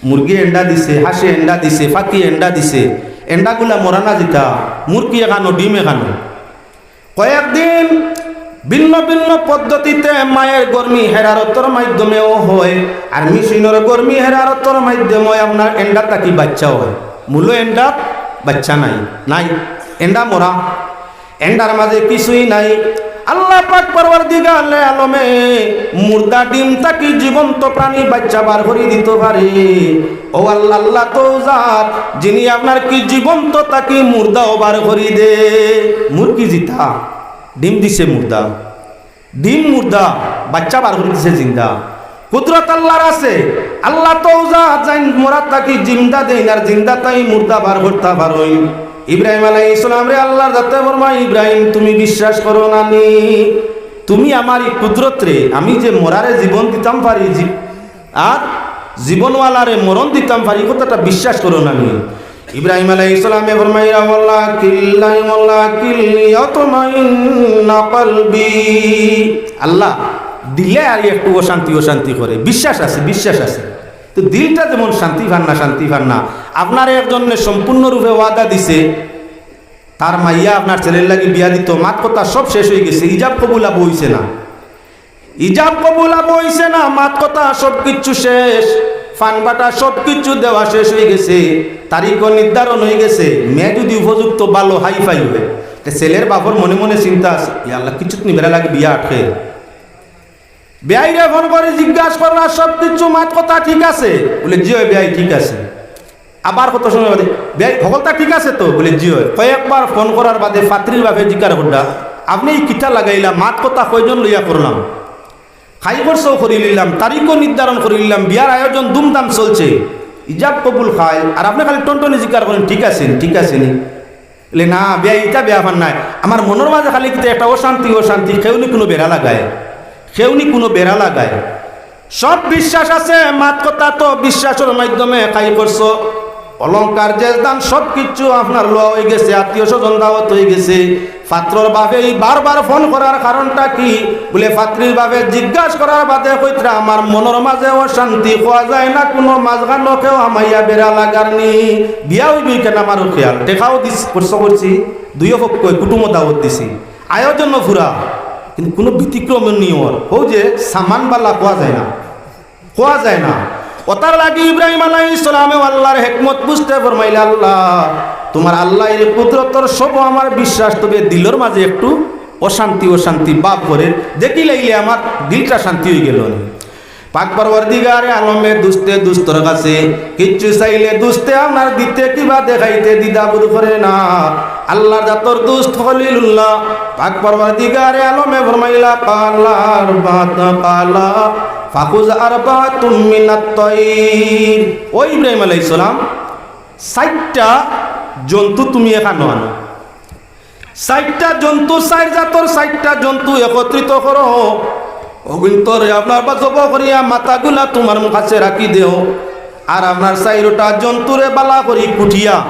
মুরগি এন্ডা দিছে, হাঁসে এন্ডা দিছে, ফাকি এন্ডা দিছে, এন্ডাগুলা মরা না জিতা? মুরগি এখানো, ডিম এখানো। কয়েকদিন ভিন্ন ভিন্ন পদ্ধতিতে মায়ের গর্মি হেরারতর মাধ্যমেও হয়, আর মেশিনর গর্মি হেরারতর মাধ্যমে আপনার এন্ডা থাকি বাচ্চা হয়। মূল এন্ডা বাচ্চা নাই, নাই, এন্ডা মরা, এন্ডার মাঝে কিছুই নাই। আল্লাহ পাক পরওয়ারদিগারে আলমে মুর্দা ডিম থাকি জীবন্ত প্রাণী বাচ্চা বার করি দিতে পারে। ও আল্লাহ, আল্লাহ তো জাত, যিনি আপনার কি জীবন্ত থাকি মুর্দাও বার করি দে। মুরগি জিতা, ডিম দিছে মুর্দা, ডিম মুর্দা, বাচ্চা বার করি দিছে জিন্দা। কুদরত আল্লাহর আছে। আল্লাহ তো জাত, যাইন মরা থাকি জিন্দা দেইন, আর জিন্দা তাই মুর্দা বার করতা পারইন। ইব্রাহিম আলাইহিস সালামরে আল্লাহর জাতে ফরমায়, "ইব্রাহিম, তুমি বিশ্বাস করো না নি? তুমি আমার এই কুদরতরে, আমি যে মরারে জীবন দিতাম পারি, জি-, আর জীবনওয়ালারে মরণ দিতাম পারি, এই কথাটা বিশ্বাস করো না নি?" ইব্রাহিম আলাইহিস সালামে ফরমাইরা, "ওয়ালাকিন, ওয়ালাকিন লিয়াতমাইন্না কলবি।" আল্লাহ, দিলে আর একটু অশান্তি, অশান্তি করে। বিশ্বাস আছে, বিশ্বাস আছে। তো দিলটা যেমন শান্তি পার না, শান্তি পার না। আপনারে একজনে সম্পূর্ণরূপে ওয়াদা দিছে, তার মাইয়া আপনার ছেলের লাগি বিয়া দিত, মাত কথা সব শেষ হয়ে গেছে, ইজাব কবুল আবু হইছে না। ইজাব কবুল আবু হইছে না, মাত কথা সব কিচ্ছু শেষ, ফান বাটা সব কিচ্ছু দেওয়া শেষ হয়ে গেছে, তারিখও নির্ধারণ হয়ে গেছে। মেয়ে যদি উপযুক্ত ভালো হাই ফাই হয়, তে ছেলের বাপর মনে মনে চিন্তা আছে, "ইয়া আল্লাহ, কিচ্ছুত নি বেড়া লাগে বিয়া আটকে।" বিয়াইরে ফোন করে জিজ্ঞাসা করলা, "সব কিচ্ছু মাত কথা ঠিক আছে?" বলে, "জি হয় বিয়াই, ঠিক আছে।" আবার কত সময় বাদে, "বিয়াই, হকলতা ঠিক আছে তো?" বলে, "জি হয়।" কয়েকবার ফোন করার বাদে ফাত্রির বাপে জিজ্ঞাসা করলা, "আপনি এই কিতা লাগাইলা, মাত কথা কয়জন লইয়া করলাম? খাই খরচও করি নিলাম, তারিখও নির্ধারণ করি নিলাম, বিয়ার আয়োজন ধুমধাম চলছে, ইজাব কবুল খাইল, আর আপনে খালি টনটনি জিকার করইন, "ঠিক আছে নি, ঠিক আছে নি।" বলে, "না, বেয়া, ইতা বেয়া পার নায়। আমার মনর মাঝে খালি কিতা একটা অশান্তি, অশান্তি, কেউ নি কুনু বেড়া লাগায়, কেউ নি কুনু বেড়া লাগায়।" সব বিশ্বাস আছে, মাত কথা তো বিশ্বাসর মাধ্যমে কাই করছো। অলংকার, জেজদান সব কিচ্ছু আপনার লওয়া অইগেছে, আত্মীয় স্বজন দাওয়াত অইগেছে। পাত্রর বাপে ই বারবার ফোন করার কারণটা কি? বলে, পাত্রীর বাপে জিজ্ঞাস করার বাদে কইতরা, "আমার মনর মাঝে অশান্তি, কওয়া যায় না কুনু, মাঝখানো কেউ হামাইয়া বেড়া লাগার নি, বিয়া অইবো কেনে আমারও খেয়াল, টেকাও দিস, খরচ করছি, দুইও পক্ষই কুটুমও দাওয়াত দিছি, আয়োজনও পুরা, কিন্তু কুনু ব্যতিক্রম নি অর, অউ যে সামান বালা কওয়া যায় না।" কওয়া যায় না। অতার লাগি ইব্রাহিম আলাইহিস সালামেও আল্লাহর হিকমত বুঝতে ফরমাইলা, "আল্লাহ, তুমার আল্লাহর কুদরতর সব আমার বিশ্বাস, তবে দিলর মাঝে একটু অশান্তি, অশান্তি ভাব করে, দেখিলাইলে আমার দিলটা শান্তি অইগেলো নি।" পাক পরওয়ারদিগারে আলমে দুস্তে দুস্তর কাছে কিচ্ছু চাইলে দুস্তে আপনার দিতে কিবা দেখাইতে দ্বিধাবোধ করে না। আল্লাহর জাতর দুস্ত খলিলুল্লাহ, পাক পরওয়ারদিগারে আলমে ফরমাইলা, "কালা আরবাআতা, কালা ফাখুজ আরবাআতাম মিনাত তাইর।" ও ইব্রাহিম আলাইহিস সালাম, চাইরটা জন্তু তুমি এখানো আনো। চাইরটা জন্তু, চাইর জাতর চাইরটা জন্তু একত্রিত করো। অগুইন্তরে আপনার বা জবো করিয়া মাথাগুলা তুমার কাছে রাখি দেও। আর আপনার চাইরোটা জন্তুরে বালা করি কুটিয়া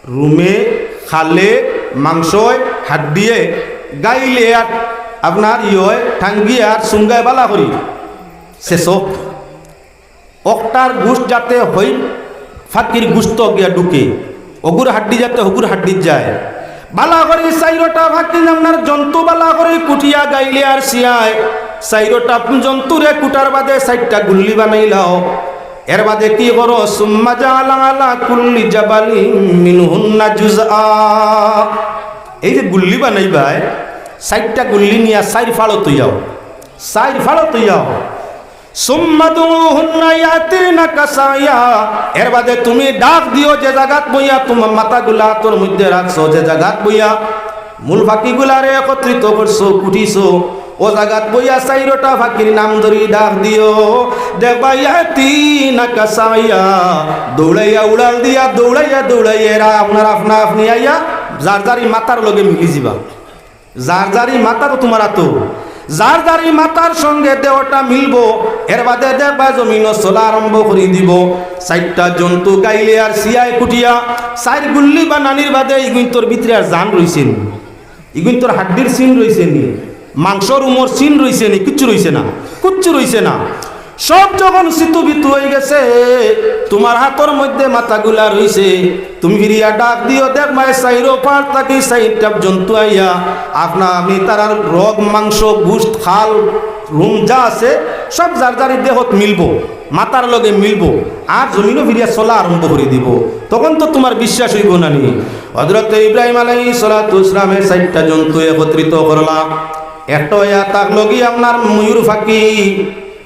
রুমে, খালে, মাংসয়, হাড্ডিয়ে, গাইলে আর আপনার ইয়ে, ঠাঙ্গিয়ে আর সুঙ্গায় বালা করি শেষক। অকটার গুস্ত যাতে হই ফাকির গুস্ত গিয়া ঢুকে, অগুর হাড্ডি যাতে হগুর হাড্ডিত যায়। বালা করি চাইরোটা ফাকির আপনার জন্তু বালা করি কুটিয়া গাইলে আর সিয়ায়। চাইরোটা জন্তুরে কুটার বাদে চাইরটা গুল্লি বানাইলাও। এর বাদে কি করো? সুম্মা জাআলা আলা কুল্লি জাবালিম মিনহুন্না জুজআ। এই যে গুল্লি বানাইবায়, চাইরটা গুল্লি নিয়া চাইর ফাড়ো তৈয়াও, চাইর ফাড়ো তৈয়াও। সুম্মা দুউহুন্না ইয়াতিনাকা সাইয়া। এর বাদে তুমি ডাক দিও যে জাগাত বইয়া তুমার মাথাগুলা আতর মধ্যে রাখছো, যে জাগাত বইয়া মূল ফাকিগুলারে একত্রিত করছো, কুটিছো, ও জাগাত বইয়া চাইরোটা ফাকির নাম ধরি ডাক দিও। দেখবা ইয়াতিনাকা সাইয়া, দৌড়াইয়া উড়াল দিয়া, দৌড়াইয়া দৌড়াইয়া এরা আপনার আপনা আপনি আইয়া যার যারই মাথার লগে মিলি যিবা। যার যারই মাথার তুমার আতো, যার যারই মাথার সঙ্গে দেহটা মিলবো, এর বাদে দেখবা জমিনো চলা আরম্ভ করি দিবো। চাইরটা জন্তু গাইলে আর সিয়ায় কুটিয়া চাইর গুল্লি বানানির বাদে ইগুইন্তর ভিতরে আর জান রইছে নি, ইগুইন্তর হাড্ডির চিন রইছে নি, মাংসর উমর চিন রইছে নি, কিচ্ছু রইছে না, কিচ্ছু রইছে না। সব যখন সিতু বিতু অইগেছে, তুমার হাতর মধ্যে মাথাগুলা রইছে, তুমি ফিরিয়া ডাক দিও, দেখবায় চাইরো পার থাকি চাইরটা জন্তু আইয়া আপনা আপনি তারার রগ, মাংস, গুস্ত, খাল, রুম যা আছে সব যার যারই দেহত মিলবো, মাথার লগে মিলবো, আর জমিনো ফিরিয়া চলা আরম্ভ করি দিবো। তখন তো তুমার বিশ্বাস অইবো না নি? হযরতে ইব্রাহিম আলাইহিস সালাতু ওয়াস সালামে চাইরটা জন্তু একত্রিত করলা। একটা অইয়া থাকলো গি আপনার ময়ূর ফাকি,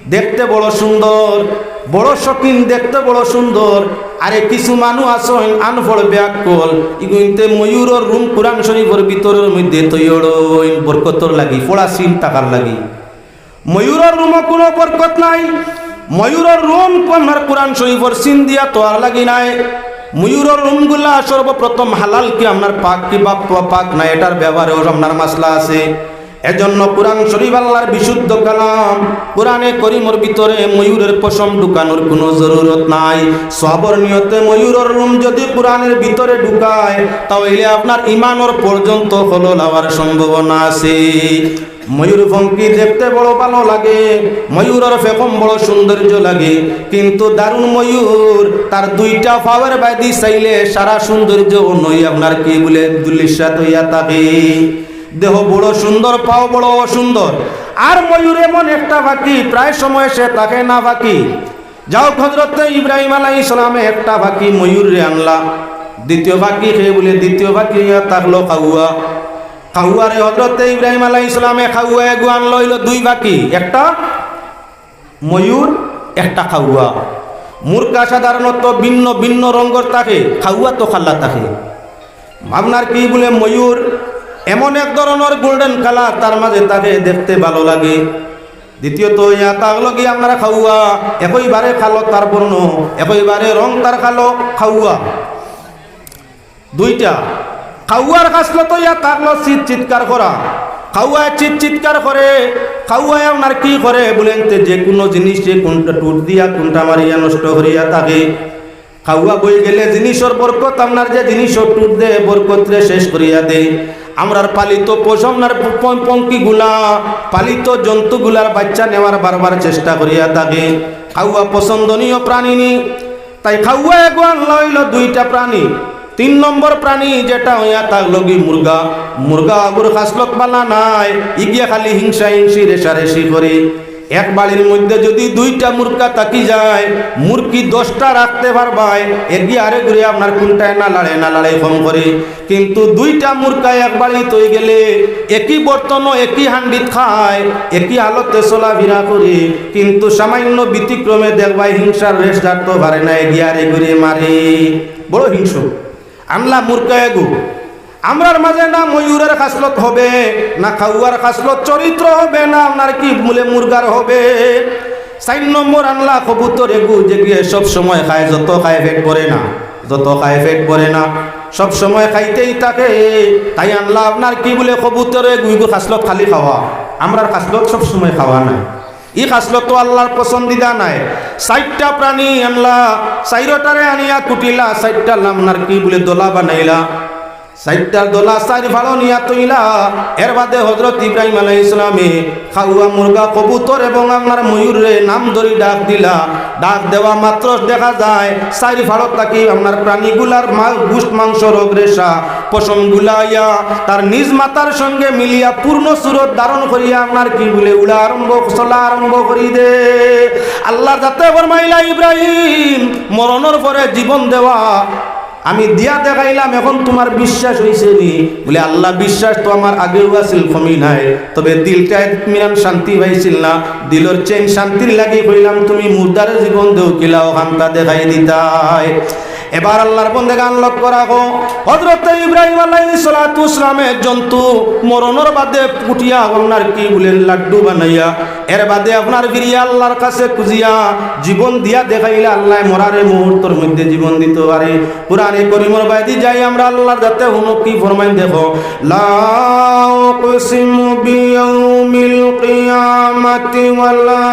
দেখতে বড় সুন্দর, বড় শৌখিন, দেখতে বড় সুন্দর। আরে কিছু মানুষ আছইন আনপড় বেআক্কল, ইগুইন্তে ময়ূরর রুম কুরআন শরীফর ভিতরর মধ্যে তৈয়ড়ইন বরকতর লাগি, পড়া চিন থাকার লাগি। ময়ূরর রুমো কুনু বরকত নাই। ময়ূরর রুম কু-, আপনার কুরআন শরীফর চিন দিয়া তৈয়ার লাগি নায়। ময়ূরর রুমগুলা সর্বপ্রথম হালাল কি আপনার পাক কি বা প-, পাক না, এটার ব্যাপারেও আপনার মাসলা আছে। এজন্য কুরআন শরীফ আল্লাহর বিশুদ্ধ কালাম, কুরআনে করিমর ভিতরে ময়ূরের পশম ঢুকানোর কুনু জরুরত নাই। সওয়াবর নিয়তে ময়ূরর রুম যদি কুরআনের ভিতরে ঢুকায়, তাইলে আপনার ইমানর পর্যন্ত খলল অওয়ার সম্ভাবনা আছে। ময়ূর ফঙ্কি দেখতে বড় ভালো লাগে, ময়ূরর ফেখম বড় সৌন্দর্য লাগে, কিন্তু দারুণ ময়ূর তার দুইটা ফাওর বায়দি চাইলে সারা সৌন্দর্য নই আপনার কি বলে দুলিশাত অইয়া থাকে। দেহ বড় সুন্দর, পাও বড় অসুন্দর। আর ময়ূর এমন একটা ফাকি, প্রায় সময় সে থাকে না ফাকি। যাউক, হযরতে ইব্রাহিম আলাইহিস সালামে একটা ফাকি ময়ূররে আনলা, দ্বিতীয় ফাকি কে বলে, দ্বিতীয় ফাকি অইয়া থাকলো কাউয়া। কাউয়ারে হযরতে ইব্রাহিম আলাইহিস সালামে কাউয়া এগু আনলো, অইলো দুই ফাকি, একটা ময়ূর, একটা কাউয়া। মুরগা সাধারণত ভিন্ন ভিন্ন রঙর থাকে, কাউয়া তো কালা থাকে। আপনার কি বলে ময়ূর এমন এক ধরনের গোল্ডেন কালার, তার মাঝে থাকে, দেখতে ভালো লাগে। দ্বিতীয়ত ইয়া থাকলো কি আপনার খাওয়া, একইবারে কালো তার বর্ণ, একইবারে রং তার কালো খাওয়া। দুইটা, খাওয়ার খাসলত ইয়া থাকলো চিৎ চিৎকার করা। খাওয়ায় চিৎ চিৎকার করে, খাওয়ায় আপনার কি করে বলেন তে, যে কোনো জিনিসে কোনটা টুট দিয়া কোনটা মারিয়া নষ্ট করিয়া থাকে। খাওয়া বই গেলে জিনিসর বরকত, আপনার যে জিনিসও টুট দে, বরকতরে শেষ করিয়া দে। আমরার পালিত পশু, আপনার প-, প-, পঙ্কিগুলা, পালিত জন্তুগুলার বাচ্চা নেওয়ার বারবার চেষ্টা করিয়া থাকে। খাওয়া পছন্দনীয় প্রাণী নি, তাই খাওয়া এগু আনলা অইলো দুইটা প্রাণী। তিন নম্বর প্রাণী যেটা অইয়া থাকলো কি মুরগা। মুরগা এগুর খাসলত বালা নাই, ইগিয়ে খালি হিংসা হিংসি রেশারেশি করে। এক বাড়ির মধ্যে যদি দুইটা মুরগা থাকি যায়, মুরগি দশটা রাখতে পারবায়, এগিয়ে আরেগুরে আপনার কোনটায় না লাড়ে না লাড়ে কম করে। কিন্তু দুইটা মুরগা এক বাড়িত অই গেলে একই বর্তনও একই হান্ডিত খায়, একই হালতে চলাফিরা করে, কিন্তু সামান্য ব্যতিক্রমে দেখবায় হিংসার রেশ ছাড়তো পারে না, এগিয়ে আরেগুরে মারে। বড় হিংস্র। আনলা মুরগা এগু। আমরার মাঝে না ময়ূরের খাসলত হবে, না খাওয়ার খাসলত চরিত্র হবে, না আপনার কি বলে মুরগার হবে। চাইর নম্বর আনলা কবুতর এগু, যেগিয়ে সব সময় খায়, যত খায় পেট ভরে না, যত খায় পেট ভরে না, সব সময় খাইতেই থাকে। তাই আনলা আপনার কি বলে কবুতর এগু, এগু খাসলত খালি খাওয়া, আমরার খাসলত সব সময় খাওয়া নাই। ই খাসলত তো আল্লাহর পছন্দিদা নাই। চাইরটা প্রাণী আনলা, চাইরটারে আনিয়া কুটিলা, চাইরটা লামনার কি বলে দলা বানাইলা, চাইরটার দলা চাইর ফাড়ো নিয়া তইলা। এর বাদে হযরত ইব্রাহিম আলাইহিস সালামে খাওয়া মুরগা, কবুতর এবং আপনার ময়ূররে নাম ধরি ডাক দিলা। ডাক দেওয়া মাত্র দেখা যায় চাইর ফাড়ো থাকি আপনার প্রাণীগুলার মা-, গুস্ত মাংস রগ রেশা পশমগুলা আইয়া তার নিজ মাথার সঙ্গে মিলিয়া পূর্ণ সুরত ধারণ করিয়া আপনার কি বলে উড়া আরম্ভ, চলা আরম্ভ করি দে। আল্লাহর জাতে ফরমাইলা, "ইব্রাহিম, মরণর পরে জীবন দেওয়া আমি দিয়া দেখাইলাম, এখন তুমার বিশ্বাস অইছে নি?" বলে, "আল্লাহ, বিশ্বাস তো আমার আগেও আছিল, কমি নাই, তবে দিলটা ইতমিনান শান্তি পাইছিল না, দিলর চেইন শান্তির লাগি কইলাম, তুমি মুর্দারে জীবন দেও কিলা, অখানটা দেখাই দিতায়।" এবার আল্লাহর বন্দেগান লক্ষ্য রাখো, হযরতে ইব্রাহিম আলাইহিস সালাতু ওয়াস সালামে জন্তু মরণর বাদে কুটিয়া আপনার কি বলে লাড্ডু বানাইয়া, এর বাদে আপনার ফিরিয়া আল্লাহর কাছে খুজিয়া জীবন দিয়া দেখাইলা, আল্লাহ মরারে মুহূর্তর মধ্যে জীবন দিতো পারে। কোরআনে করিমর বায়দি যাই আমরা আল্লাহর জাতে হুনো কি ফরমাইন দেখো, لا أقسم بيوم القيامة ولا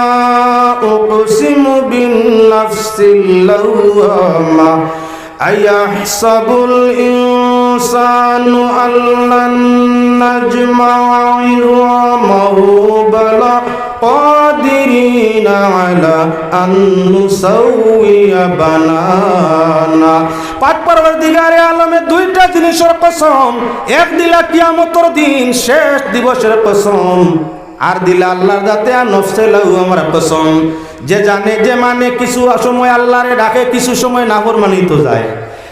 أقسم بالنفس اللوامة أيحسب الإنسان أن لن نجمع عظامه بلى قادرين على أن نسوي بنانه। পাক পরওয়ারদিগারে আলমে দুইটা জিনিসর কসম, এক দিলা কিয়ামতর দিন, শেষ দিবসর কসম, আর দিলা আল্লাহর জাতে আর নফসে লাওয়ামার কসম। যে জানে, যে মানে কিছু সময় আল্লাহরে ডাকে, কিছু সময় নাফরমানিত যায়,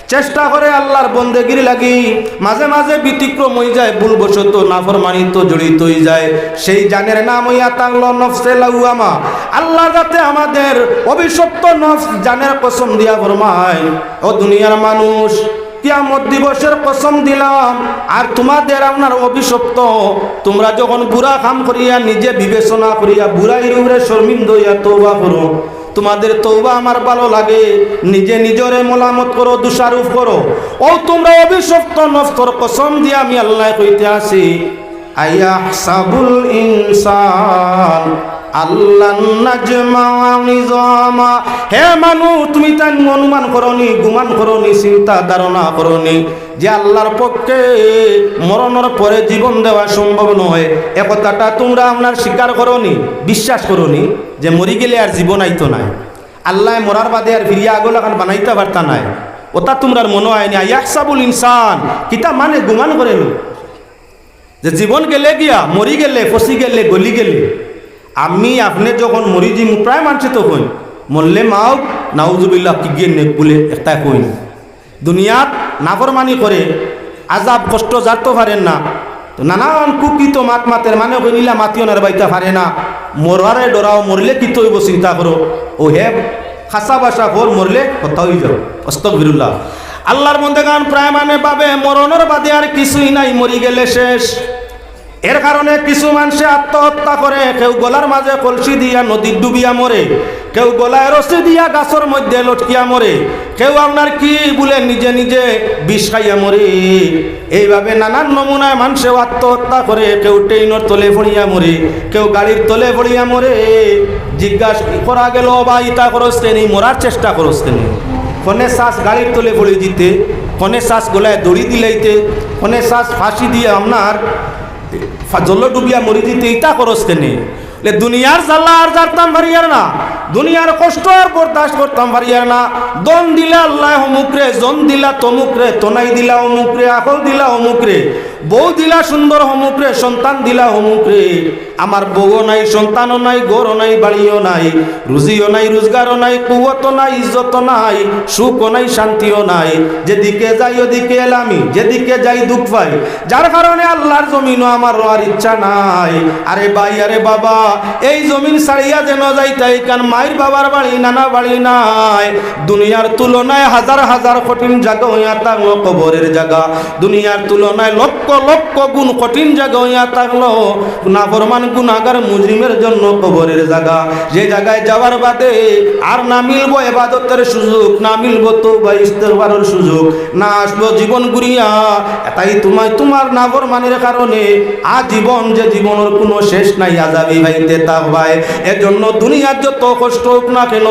চেষ্টা করে আল্লাহর বন্দেগির লাগি, মাঝে মাঝে ব্যতিক্রম অই যায়, ভুলবশত নাফরমানিত জড়িত অই যায়, সেই জানের নাম অইয়া থাকলো নফসে লাওয়ামা। আল্লাহর জাতে আমাদের অভিশপ্ত নফস জানের কসম দিয়া ফরমায়, ও দুনিয়ার মানুষ, কিয়ামত দিবসর কসম দিলাম, আর তোমাদের আপনার অভিশপ্ত, তোমরা যখন বুরা কাম করিয়া নিজে বিবেচনা করিয়া বুরাইর উপরে শর্মিন্দ অইয়া তওবা করো, তোমাদের তওবা আমার ভালো লাগে, নিজে নিজরে মলামত করো, দোষারোপ করো। ও তোমরা অভিশপ্ত নফসর কসম দিয়া আমি আল্লাহ কইতে আছি, আইয়াহসাবুল ইনসান আল্লান নাজমাআ ইযামা। হে মানুষ, তুমি তাই অনুমান করনি, গুমান করনি, চিন্তা ধারণা করনি যে আল্লাহর পক্ষে মরণর পরে জীবন দেওয়া সম্ভব নয়। এ কথাটা তোমরা আপনার স্বীকার করনি, বিশ্বাস করনি যে মরি গেলে আর জীবন আইতো নায়, আল্লাহ মরার বাদে আর ফিরিয়া আগলাখান বানাইতা পারতা নায়। ওটা তোমরার মনো আয়নি। আইয়াহসাবুল ইনসান, কিতা মানে গুমান করেনি যে জীবন গেলে গিয়া, মরি গেলে, ফসি গেলে, গলি গেলে। আমি আপনে যখন মরি যিমু, প্রায় মানষে তো কইন, "মরলে মাউক, নাউজুবিল্লাহ, কিগিয়ে নেক" বুলে একটায় কইন। দুনিয়াত নাফরমানি করে, আজাব কষ্ট জারতো পারের না, তো নানান কুকৃত মাত মাতের, মানে কইন, "ইলা মাতিও না রে বা, ইতা পারে না, মরারে ডরাও, মরলে কিতা অইবো চিন্তা করো।" ও হে খাসা ভাষা কর, মরলে কথা অই যাও। আস্তাগফিরুল্লাহ। আল্লাহর বন্দেগান প্রায় মানে ভাবে মরণর বাদে আর কিছুই নাই, মরি গেলে শেষ। এর কারণে কিছু মানষে আত্মহত্যা করে, কেউ গলার মাঝে কলসি দিয়া নদীত ডুবিয়া মরে, কেউ গলায় রশি দিয়া গাছর মধ্যে লটকিয়া মরে, কেউ আপনার কি বুলে নিজে নিজে বিষ খাইয়া মরে। এইভাবে নানান নমুনায় মানষেও আত্মহত্যা করে, কেউ ট্রেইনর তলে পড়িয়া মরে, কেউ গাড়ির তলে পড়িয়া মরে। জিজ্ঞাসা করা গেল, "ও ভাই, ইতা করস কেনে, মরার চেষ্টা করস কেনে? কনে চাস গাড়ির তলে পড়ি যিতে, কনে চাস গলায় দড়ি দিলাইতে, কনে চাস ফাঁসি দিয়া আপনার ফা-, জলো ডুবিয়া মরি যিতে, ইতা করস কেনে?" বলে, "দুনিয়ার জ্বালা আর জারতাম পারিয়ার না, দুনিয়ার কষ্ট আর বরদাস্ত করতাম পারিয়ার না। ধন দিলা আল্লায় হমুকরে, জন দিলা তমুকরে, তনাই দিলা অমুকরে, আকল দিলা অমুকরে, বউ দিলা সুন্দর হমুকরে, সন্তান দিলা হমুকরে। আমার বউও নাই, সন্তানও নাই, ঘরও নাই, বাড়িও নাই, রুজিও নাই, রোজগারও নাই, কুওয়াতও নাই, ইজ্জতও নাই, সুখও নাই, শান্তিও নাই। যেদিকে যাই ওদিকে এলামি, যেদিকে যাই দুঃখ পাই, যার কারণে আল্লাহর জমিনও আমার রওয়ার ইচ্ছা নাই।" আরে ভাই, আরে বাবা, এই জমিন ছাড়িয়া যেন যাইতায়, ইখান মাইর বাবার বাড়ি, নানা বাড়ি নায়। দুনিয়ার তুলনায় হাজার হাজার কঠিন জাগা অইয়া থাকলো কবরের জাগা, দুনিয়ার তুলনায় লক্ষ লক্ষ গুণ কঠিন জাগা অইয়া থাকলো নাফরমান গুনাগার মুজরিমের জন্য কবরের জাগা। যে জাগায় যাওয়ার বাদে আর না মিলবো ইবাদতের সুযোগ, না মিলবো তওবা ইস্তেগফারের সুযোগ, না আসবো জীবন ঘুরিয়া। এটাই তোমায়, তোমার নাফরমানির কারণে আজীবন, যে জীবনর কোনো শেষ নাই, আজাবি পাইতে থাকবায়। এজন্য দুনিয়ার যত কষ্ট হোক না কেন,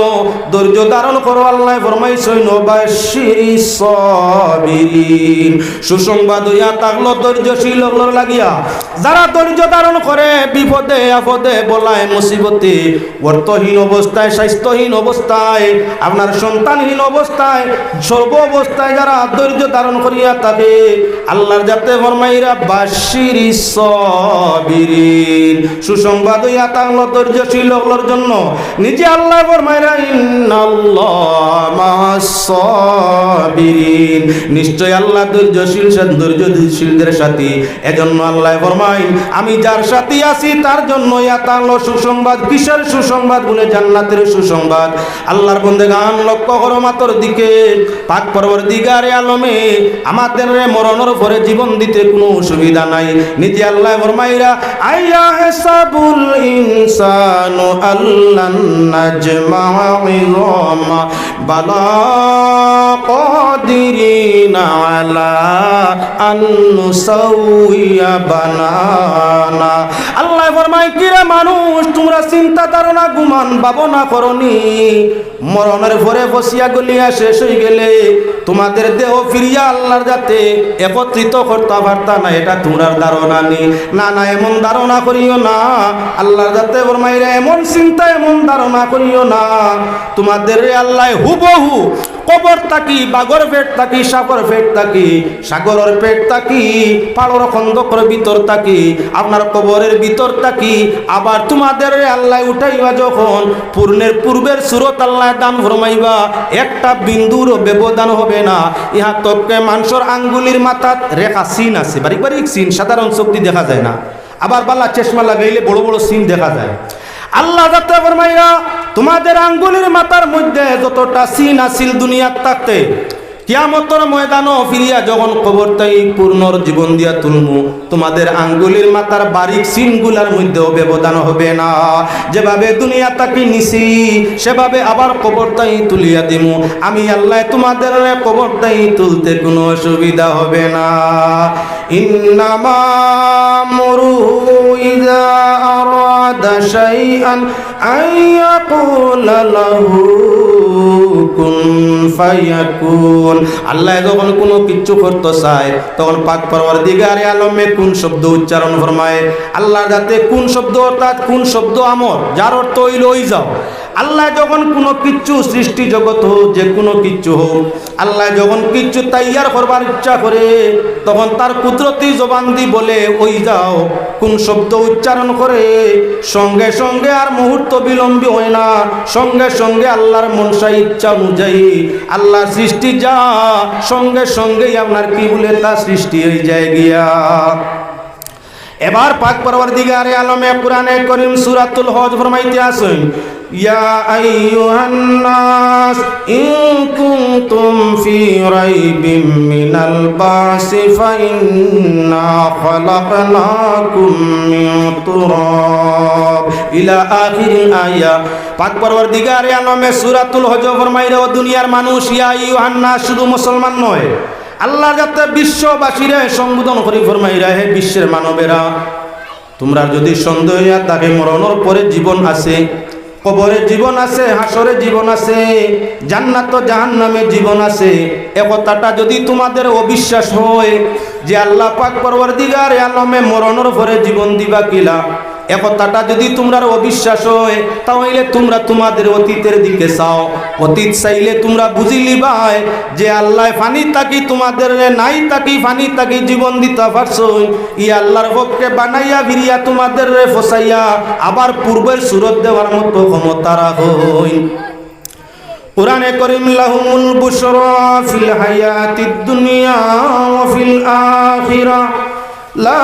ধৈর্য ধারণ করো। আল্লায় ফরমাইছইন, "বাশশিরিস সাবিরিন।" সুসংবাদ অইয়া থাকলো ধৈর্যশীল অকলর লাগিয়া, যারা ধৈর্য ধারণ করে বিপদে আপদে, বলায় মুসিবতে, অর্থহীন অবস্থায়, স্বাস্থ্যহীন অবস্থায়, আপনার সন্তানহীন অবস্থায়, সর্ব অবস্থায় যারা ধৈর্য ধারণ করিয়া থাকে, আল্লাহর জাতে ফরমাইরা, "বাশশিরিস সাবিরিন।" সুসংবাদ অইয়া থাকলো ধৈর্যশীল অকলর জন্য। নিজে আল্লায় ফরমাইরা, "ইন্নাল্লাহা মাআস সাবিরিন।" নিশ্চয় আল্লাহ ধৈর্যশীল, সে ধৈর্যশীলদের সাথী। এজন্য আল্লায় ফরমাইন, "আমি যার সাথে আছি তার জন্য ইয়া তার ল সুসংবাদ।" কিসের সুসংবাদ? বলে, জান্নাতের সুসংবাদ। আল্লাহর বন্দেগান, লক্ষ্য করো মাতর দিকে। পাক পরওয়ারদিগারে আলমে আমাদেররে মরণর পরে জীবন দিতে কোনো অসুবিধা নাই। নিজে আল্লায় ফরমাইরা, "আইয়াহসাবুল ইনসানু আল্লান নাজমাআ ইযামা বালা কাদিরিনা আলা আন নুসাউইয়া বানানা।" আল্লায় ফরমায়, "কিরে মানুষ, তোমরা চিন্তা ধারণা, ঘুমান ভাবনা করনি, মরণর পরে পচিয়া গলিয়া শেষ অইগেলে তোমাদের দেহ ফিরিয়া আল্লাহর জাতে একত্রিত করতা পারতা না, এটা তোমরার ধারণা নি? না, না, এমন ধারণা করিও না।" আল্লাহর জাতে ফরমাইরা, "এমন চিন্তা, এমন ধারণা করিও না। তোমাদেররে আল্লায় হুবহু কবর থাকি, বাঘর পেট থাকি, সাপর পেট থাকি, সাগরর পেট থাকি, পাড়র খন্দকর ভিতর থাকি, আপনার কবরের ভিতর থাকি, আবার তোমাদেররে আল্লায় উঠাইবা যখন, পূর্ণের পূর্বের সুরত আল্লায় দান ফরমাইবা, একটা বিন্দুরও ব্যবধান হবে না।" ইহা তককে মানষর আঙ্গুলির মাথাত রেখা চিন আছে, বারিক বারিক চিন, সাধারণ চোখদি দেখা যায় না। আবার বালা চশমা লাগাইলে বড় বড় চিন দেখা যায়। আল্লাহর জাতে ফরমাইরা, "তোমাদের আঙ্গুলির মাথার মধ্যে যতটা চিন আছিল দুনিয়াত থাকতে, কিয়ামতর ময়দানো ফিরিয়া যখন কবর থাকি পুনর্জীবন দিয়া তুলমু, তোমাদের আঙ্গুলির মাথার বারিক চিনগুলার মধ্যেও ব্যবধান হবে না। যেভাবে দুনিয়া থাকি নিছি, সেভাবে আবার কবর থাকি তুলিয়া দিমু। আমি আল্লায় তোমাদের কবর থাকি তুলতে কোনো অসুবিধা হবে না।" ইন্নামা আমরুহু ইযা আরাদা শাইআন আন ইয়াকুলা লাহু কুন ফায়াকুন। আল্লায় যখন কোনো কিচ্ছু করতে চায়, তখন পাক পরওয়ারদিগারে আলমে কুন শব্দ উচ্চারণ ফরমায়। আল্লাহর জাতে কুন শব্দ, অর্থাৎ কুন শব্দ আমর, যার অর্থ অইলো অই যাও। আল্লায় যখন কোনো কিচ্ছু, সৃষ্টি জগৎ হোক, যে কোনো কিচ্ছু হোক, আল্লায় যখন কিচ্ছু তৈয়ার করবার ইচ্ছা করে, তখন তার কুদরতি জবানদি বলে, "অই যাও।" কুন শব্দ উচ্চারণ করে, সঙ্গে সঙ্গে আর মুহূর্ত বিলম্ব হয় না, সঙ্গে সঙ্গে আল্লাহর মনশা ইচ্ছা অনুযায়ী আল্লাহর সৃষ্টি যা, সঙ্গে সঙ্গেই আপনার কি বলে তা সৃষ্টি অই যায় গিয়া। এবার পাক পরওয়ারদিগারে আলমে কোরআনে করিম সূরাতুল হজ ফরমাইতে আছইন, يا أيها الناس إن كنتم في ريب من البعث فإنا خلقناكم من تراب إلى آخر الآية। পাক পরওয়ারদিগারে আলমে সূরাতুল হজ ফরমাইরা, ও দুনিয়ার মানুষ, ইয়া আইয়ুহান নাস, শুধু মুসলমান নয়, আল্লাহ যাতে বিশ্ববাসীরে সম্বোধন করি ফরমাইরা, হে বিশ্বের মানবেরা, তোমরা যদি সন্দেহ ইয়া থাকে মরণর পরে জীবন আছে, কবরে জীবন আছে, হাশরে জীবন আছে, জান্নাত ও জাহান্নামে জীবন আছে, এ কথাটা যদি তোমাদের অবিশ্বাস হয় যে আল্লাহ পাক পরওয়ারদিগারে আলমে মরণর পরে জীবন দিবা কিলা, এ কথাটা যদি তোমরার অবিশ্বাস হয়, তাহলে তোমরা তোমাদের অতীতের দিকে চাও। অতীত চাইলে তোমরা বুঝি লিবায় যে আল্লায় পানি থাকি তোমাদেররে নাই থাকি পানি থাকি জীবন দিতা পারছইন। ই আল্লাহর পক্ষে বানাইয়া ফিরিয়া তোমাদেররে ফসাইয়া আবার পূর্বের সুরত দেওয়ার মতো ক্ষমতা রাখইন। কোরআনে করিম, লাহুমুল বুশরা ফিল হায়াতিদ দুনিয়া ওয়া ফিল আখিরা, লা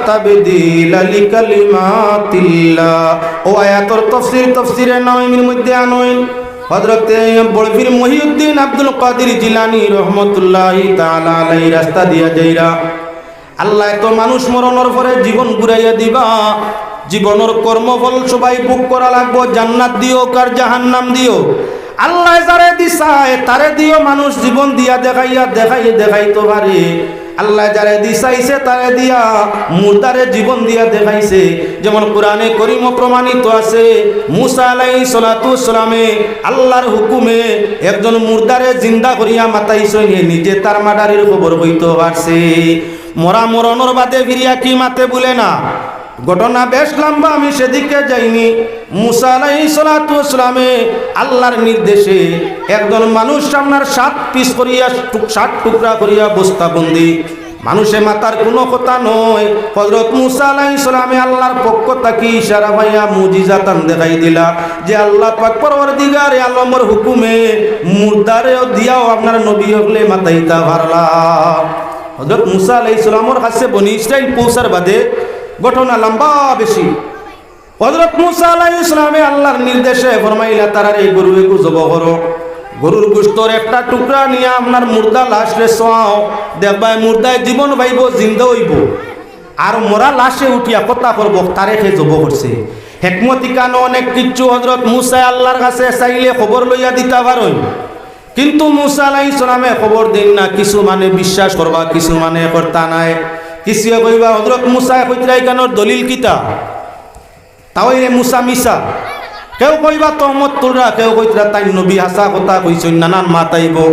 তাবদীলা লিকালিমাতিল্লাহ। ও আয়াতর তফসির তফসিরে নাওয়ির মধ্যে আনইন, হযরতে বড় পীর মহিউদ্দিন আব্দুল কাদির জিলানী রহমতুল্লাহি তাআলা আলাইহি রাস্তা দিয়া যাইরা, আল্লায় তো মানুষ মরণর পরে জীবন ঘুরাইয়া দিবা, জীবনর কর্মফল সবাই ভোগ করা লাগবো, জান্নাত দিও কার জাহান্নাম দিও। আল্লায় যারে দি চায় তারে দিও মানুষ জীবন দিয়া দেখাইয়া দেখাই দেখাইতো পারে। আল্লায় যারে দি চাইছে তারে দিয়া মুর্দারে জীবন দিয়া দেখাইছে। যেমন কোরআনে করিমও প্রমাণিত আছে, মুসা আলাইহিস সালাতু ওয়াস সালামে আল্লাহর হুকুমে একজন মুর্দারে জিন্দা করিয়া মাতাইছইন, হে নিজে তার মার্ডারির খবর কইতো পারছে। মরা মরণর বাদে ফিরিয়া কি মাতে বুলে না। ঘটনা বেশ লম্বা, আমি সেদিকে যাইনি। মুসা আলাইহিস সালাতু ওয়াস সালামে আল্লাহর নির্দেশে একজন মানুষ আপনার সাত পিস করিয়া টুক-, সাত টুকরা করিয়া বস্তাবন্দি। মানুষে মাতার কোনো কথা নয়। হযরত মুসা আলাইহিস সালামে আল্লাহর পক্ষ থাকি ইশারা পাইয়া মুজিজাতান দেখাই দিলা যে আল্লাহ পাক পরওয়ারদিগারে আলমর হুকুমে মুর্দারেও দিয়াও আপনার নবী অকলে মাতাইতা পারলা। হযরত মুসা আলাইহিস সালামর কাছে বনি ইসরাইল পৌঁছার বাদে ঘটনা লম্বা বেশি। হযরত মুসা আলাইহিস সালামে আল্লাহর নির্দেশে ফরমাইলা, তারারে গরু এগু জব করো, গরুর গোশতর একটা টুকরা নিয়া আপনার মুর্দা লাশরে চাও, দেখবায় মুর্দায় জীবন পাইবো, জিন্দা অইবো, আর মরা লাশে উঠিয়া কথা করবো, তারে কে জব করছে। হেকমত ইখানো অনেক কিচ্ছু হযরত মুসায় আল্লাহর কাছে চাইলে খবর লইয়া দিতা পারইন। কিন্তু মুসা আলাইহিস সালামে খবর দেইন না, কিছু মানে বিশ্বাস করবা, কিছু মানে করতা নায়। কিছুয়ে কইবা, হযরত মুসায় কইতরা ইখানোর দলিল কিতা? তাও এ মুসা মিছা। কেউ কইবা তহমত তুলরা, কেউ কইতরা তাইন নবী হাছা কথা কইছইন, নানান মাত আইবো।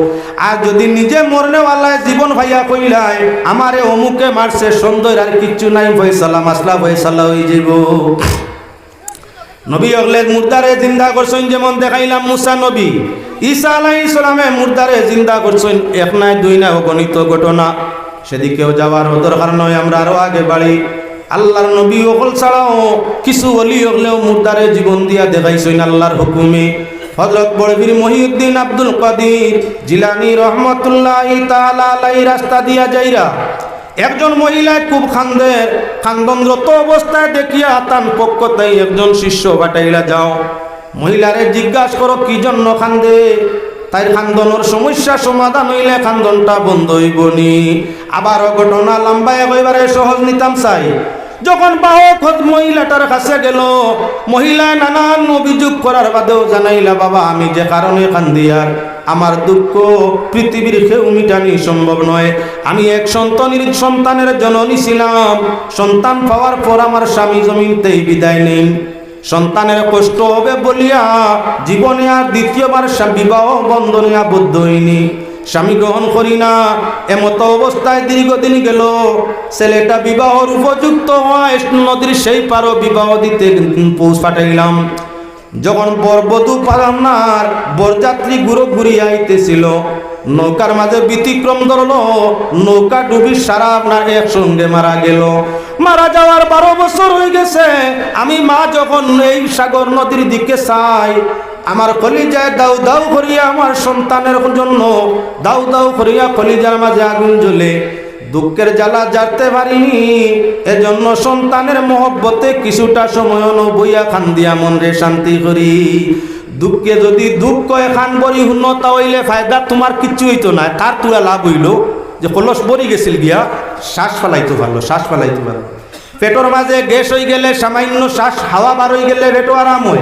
আর যদি নিজে মরনেওয়ালায় জীবন পাইয়া কইলায়, আমারে অমুকে মারছে, সন্দেহর আর কিচ্ছু নাই, ফয়সালা, মাসলা ফয়সালা অইযাইবো। নবী অকলে মুর্দারে জিন্দা করছইন, যেমন দেখাইলাম মুসা নবী, ঈসা আলাইহিস সালামে মুর্দারে জিন্দা করছইন, এক নায় দুই নায়, অগণিত ঘটনা। সেদিকেও যাওয়ার দরকার নয়, আমরা আরো আগে বাড়ি। আল্লাহর নবী অকল ছাড়াও কিছু ওলি অকলেও মুর্দারে জীবন দিয়া দেখাইছইন আল্লাহর হুকুমে। হযরত বড় পীর মহিউদ্দিন আব্দুল কাদির জিলানী রহমতুল্লাহি তাআলা আলাইহি রাস্তা দিয়া যাইরা একজন মহিলায় খুব কান্দের, কান্দনরত অবস্থায় দেখিয়া তান পক্ষ থাকি একজন শিষ্য পাঠাইলা, যাও, মহিলারে জিজ্ঞাস করো কি জন্য কান্দে, তাইর কান্দনর সমস্যা সমাধান অইলে কান্দনটা বন্ধ অইবো নি। আবারও ঘটনা লম্বা, একবারে সহজ নিতাম চাই। যখন বাহক হজ মহিলাটার কাছে গেল, মহিলায় নানান অভিযোগ করার বাদেও জানাইলা, বাবা, আমি যে কারণে কান্দিয়ার, আমার দুঃখ পৃথিবীর কেউ মিটানি সম্ভব নয়। আমি এক সন্তানের, সন্তানের জননী ছিলাম, সন্তান পাওয়ার পর আমার স্বামী জমিন থাকি বিদায় নেইন। সন্তানের কষ্ট হবে বলিয়া জীবনে আর দ্বিতীয়বার স্বা-, বিবাহ বন্ধনে আবদ্ধ অইনি। স্বামী গ্রহণ করি না। এমতো অবস্থায় দীর্ঘদিন গেল। ছেলেটা বিবাহর উপযুক্ত হওয়ায় নদীর সেই পারো বিবাহ দিতে পৌঁছ পাঠাইলাম। যখন বর বধূ পালাম না, আর বরযাত্রী ঘুরো ঘুরিয়া আইতেছিল, নৌকার মাঝে ব্যতিক্রম ধরলো, নৌকা ডুবি সারা আপনার একসঙ্গে মারা গেল। মারা যাওয়ার বারো বছর হয়ে গেছে। আমি মা যখন এই সাগর নদীর দিকে চাই, আমার কলিজায় দাউ দাউ করিয়া, আমার সন্তানের জন্য দাউ দাউ করিয়া কলিজার মাঝে আগুন জ্বলে। দুঃখের জ্বালা জারতে পারিনি, এজন্য সন্তানের মহব্বতে কিছুটা সময় অনো বইয়া কান্দিয়া মনরে শান্তি করি। দুঃখে যদি দুঃখ অয় কান ভরি হুনো, তা অইলে ফায়দা তুমার কিচ্ছু অইতো নায়। তার থুড়া লাভ অইলো যে কলস ভরি গেছিল গিয়া, শ্বাস ফালাইতো পারলো, শ্বাস ফালাইতো পারলো। পেটর মাঝে গ্যাস অইগেলে সামান্য শ্বাস হাওয়া বার অইগেলে পেটো আরাম অয়।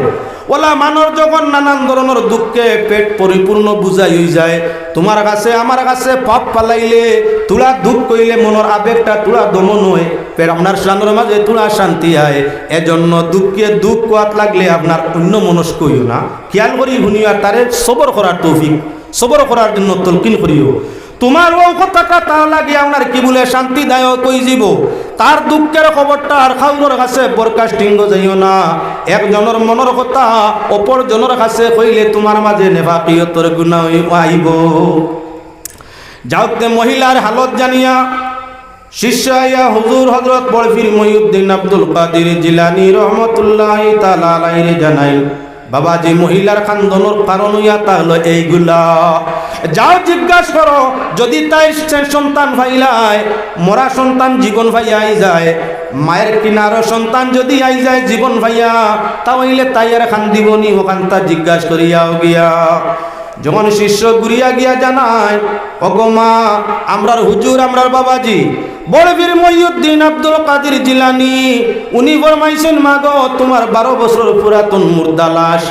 অলা মানুষ যখন নানান ধরনর দুঃখে পেট পরিপূর্ণ বুঝাই অইযায়, তুমার কাছে আমার কাছে পাপ ফালাইলে, থুড়া দুঃখ অইলে মনর আবেগটা থুড়া দমন অয়, পেট আপনার শানর মাঝে থুড়া শান্তি আয়। এজন্য দুঃখে দুঃখ কওয়াত লাগলে আপনার অন্যমনস্ক অইও না, খেয়াল করি হুনিও আর তারে সবর করার তৌফিক, সবর করার জন্য তলকিন করিও। তুমার অউ কথাটা তার লাগি আপনার কিবুলে শান্তিদায়ক অইযিবো। তার দুঃখের খবরটা আর কাউরর কাছে broadcasting-ও যাইও না। একজনর মনর কথা অপরজনর কাছে কইলে তুমার মাঝে নেফাকিয়তর গুনা অই-, আইবো। যাউক তে মহিলার হালত জানিয়া শিষ্য আইয়া হুজুর হযরত বড় পীর মহিউদ্দিন আব্দুল কাদির জিলানী রহমতুল্লাহি তাআলা আলাইহিরে জানাইল, বাবাজি, মহিলার কান্দনর কারণ অইয়া থাকলো এইগুলা। যাও জিজ্ঞাস করো, যদি তাইর সে সন্তান পাইলায়, মরা সন্তান জীবন পাইয়া আইযায়, মায়ের কিনারো সন্তান যদি আইযায় জীবন পাইয়া, তা অইলে তাই আর কান্দিবো নি? অখানতা জিজ্ঞাস করিয়া আও গিয়া। যখন শিষ্য ঘুরিয়া গিয়া জানায়, "ওগো মা, আমরার হুজুর, আমরার বাবাজি, বড় পীর মহিউদ্দিন আব্দুল কাদির জিলানী, উনি ফরমাইছইন, মা গো, তুমার বারো বছর পুরাতন মুর্দা লাশ,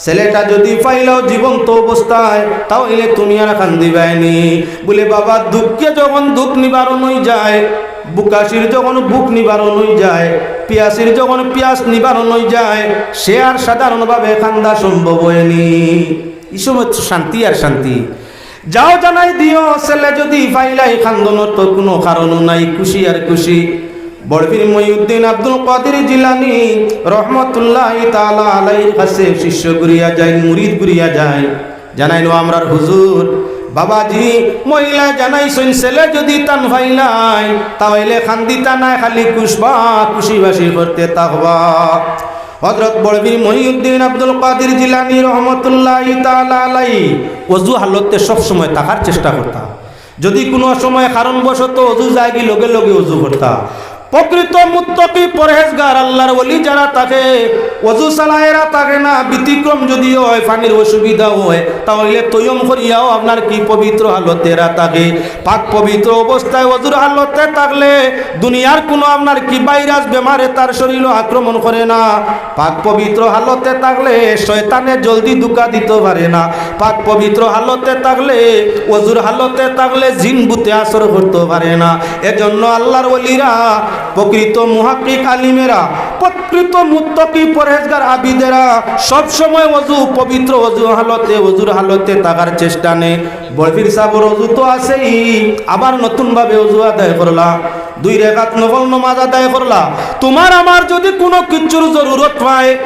ছেলেটা যদি পাইলাও জীবন্ত অবস্থায়, তা অইলে তুমি আর কান্দিবায় নি।" বুলে, বাবা, দুঃখে যখন দুঃখ নিবারণ অইযায়, ভুকাশির যখন ভুক নিবারণ অইযায়, পিয়াসির যখন পিয়াস নিবারণ অইযায়, সে আর সাধারণভাবে কান্দা সম্ভব অয় নি। ই সময় তো শান্তি আর শান্তি। যাও জানাই দিও, ছেলে যদি পাইলায় কান্দনর তো কুনু কারণও নাই, খুশি আর খুশি। বড় পীর মহিউদ্দিন আব্দুল কাদির জিলানী রহমতুল্লাহি তাআলা আলাইহির কাছে শিষ্য ঘুরিয়া যাইন, মুরিদ ঘুরিয়া যাইন, জানাইন, "ও আমরার হুজুর, বাবাজি, মহিলায় জানাইছইন, ছেলে যদি তান পাইলায়, তা অইলে কান্দিতা নায়, খালি খুশবা, খুশি বাসি করতে থাকবা।" হযরত বড় পীর মহিউদ্দিন আব্দুল কাদির জিলানী রহমতুল্লাহি তাআলা আলাইহি অজু হালতে সব সময় থাকার চেষ্টা করতা। যদি কুনু সময় কারণবশত অজু যায়গি, লগে লগে অজু করতা। প্রকৃত মুত্তাকি পরহেজগার আল্লাহর ওলি যারা থাকে, অজু ছাড়া এরা থাকে না। ব্যতিক্রম যদি অয়, পানির অসুবিধা অয়, তা অইলে তৈয়ম করিয়াও আপনার কি পবিত্র হালতে এরা থাকে। পাক পবিত্র অবস্থায় অজুর হালতে থাকলে দুনিয়ার কুনু আপনার কি ভাইরাস বেমারে তার শরীরো আক্রমণ করে না। পাক পবিত্র হালতে থাকলে শয়তানে জলদি ধোঁকা দিতো পারে না। পাক পবিত্র হালতে থাকলে, অজুর হালতে থাকলে জিন ভূতে আসর করতো পারে না। এজন্য আল্লাহর ওলিরা, প্রকৃত মুহাক্কিক আলিমেরা, প্রকৃত মুত্তাকি পরহেজগার আবিদেরা সব সময় অজু, পবিত্র অজু হালতে, অজুর হালতে থাকার চেষ্টা নে। বড় পীর সাবর অজু তো আছেই, আবার নতুনভাবে অজু আদায় করলা, দুই রেকাত নফল নমাজ আদায় করলা। তুমার আমার যদি কুনু কিচ্ছুর জরুরত পায়,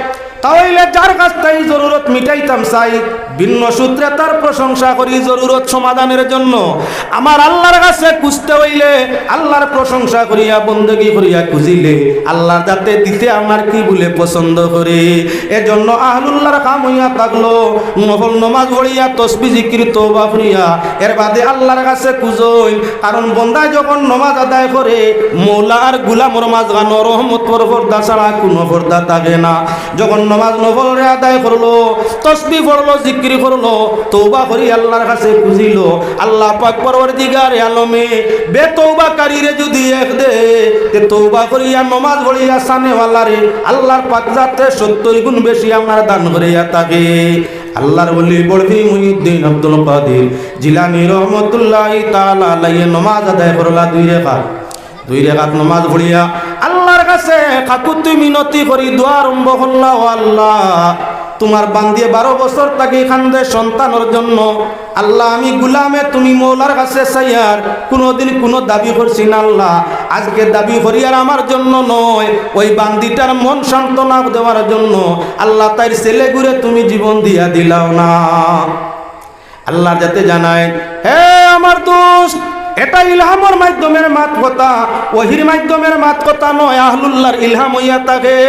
তা অইলে যার কাছ থাকি জরুরত মিটাইতাম চাই, ভিন্ন সূত্রে তার প্রশংসা করি জরুরত সমাধানের জন্য। আমার আল্লাহর কাছে খুঁজতে অইলে আল্লাহর প্রশংসা করিয়া, বন্দেগি করিয়া খুঁজিলে আল্লাহ যাতে দিতে আমার কি বুলে পছন্দ করে। এজন্য আহলুল্লাহর কাম অইয়া থাকলো, নফল নমাজ পড়িয়া, তসবি জিকির তওবা করিয়া, এর বাদে আল্লাহর কাছে খুঁজইন। কারণ বন্দায় যখন নমাজ আদায় করে, মৌলা আর গুলামর মাঝখানো রহমতর পর্দা ছাড়া কুনু পর্দা থাকে না। যখন নমাজ নফলরে আদায় করলো, তসবি পড়লো, জিকির করলো, তওবা করি আল্লাহর কাছে খুঁজিলো, আল্লাহ পাক পরওয়ারদিগারে আলমে বেতওবাকারীরে যদি এক দে, তে তওবা করিয়া নমাজ পড়িয়া সানেওয়ালারে আল্লাহর পাক যাতে সত্তর গুণ বেশি আমার দান করিয়া থাকে। আল্লাহর ওলি বড় পীর মহিউদ্দিন আব্দুল কাদির জিলানী রহমতুল্লাহি তাআলা আলাইহি নমাজ আদায় করলা দুই রেকাত। দুই রেকাত নমাজ পড়িয়া আল্লাহর কাছে কাকুতি মিনতি করি দোয়া আরম্ভ করলা, "ও আল্লাহ, তুমার বান্দিয়ে বারো বছর থাকি কান্দে সন্তানর জন্য। আল্লাহ, আমি গুলামে তুমি মৌলার কাছে চাইয়ার, কুনুদিন কুনু দাবি করছি না আল্লাহ, আজকে দাবি করিয়ার আমার জন্য নয়, ওই বান্দিটার মন সান্ত্বনা দেওয়ার জন্য আল্লাহ তাইর ছেলেগুরে তুমি জীবন দিয়া দিলাও না।" আল্লাহর যাতে জানায়, হে আমার দোস্ত, এটা ইলহামর মাধ্যমের মাত কথা, ওহির মাধ্যমের মাত কথা নয়, আহলুল্লাহর ইলহাম অইয়া থাকে।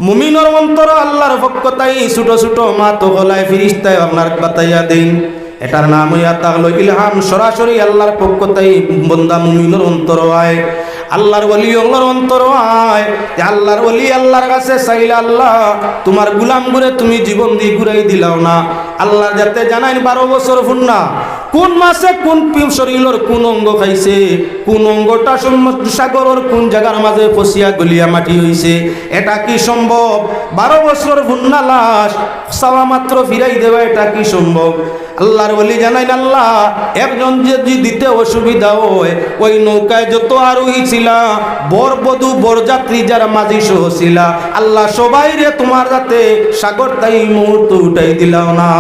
মুমিনর অন্তর আল্লাহর পক্ষ তাই ছোট ছোট মাত গলায় ফিরিস্তায় আপনার বাতাইয়া দেইন। এটার নাম অইয়া থাকলো ইলহাম, সরাসরি আল্লাহর পক্ষ থাকি বন্দা মুমিনর অন্তরো আয়, আল্লাহর ওলি অকলর অন্তরো আয়। তে আল্লাহর ওলি আল্লাহর কাছে চাইলা, "আল্লাহ, তুমার গুলামগুরে তুমি জীবন দি ঘুরাই দিলাও না।" আল্লাহর যাতে জানাইন বারো বছর ফুন্না, কুন মাসে কুন পি-, শরীলর কুন অঙ্গ খাইছে, কুন অঙ্গটা সম-, সাগরর কুন জাগার মাঝে ফসিয়া গলিয়া মাটি অইছে, এটা কি সম্ভব? বারো বছর ফুন্না লাশ চাওয়া মাত্র ফিরাই দেওয়া, এটা কি সম্ভব? আল্লাহর ওলি জানাইন, "আল্লাহ, একজন যদি দিতে অসুবিধা অয়, ওই নৌকায় যত আরোহী ছিলা, বর বধূ বরযাত্রী যারা মাঝি সহ ছিলা, আল্লাহ সবাইরে তুমার যাতে সাগর থাকি মুহূর্ত উঠাই দিলাও না।"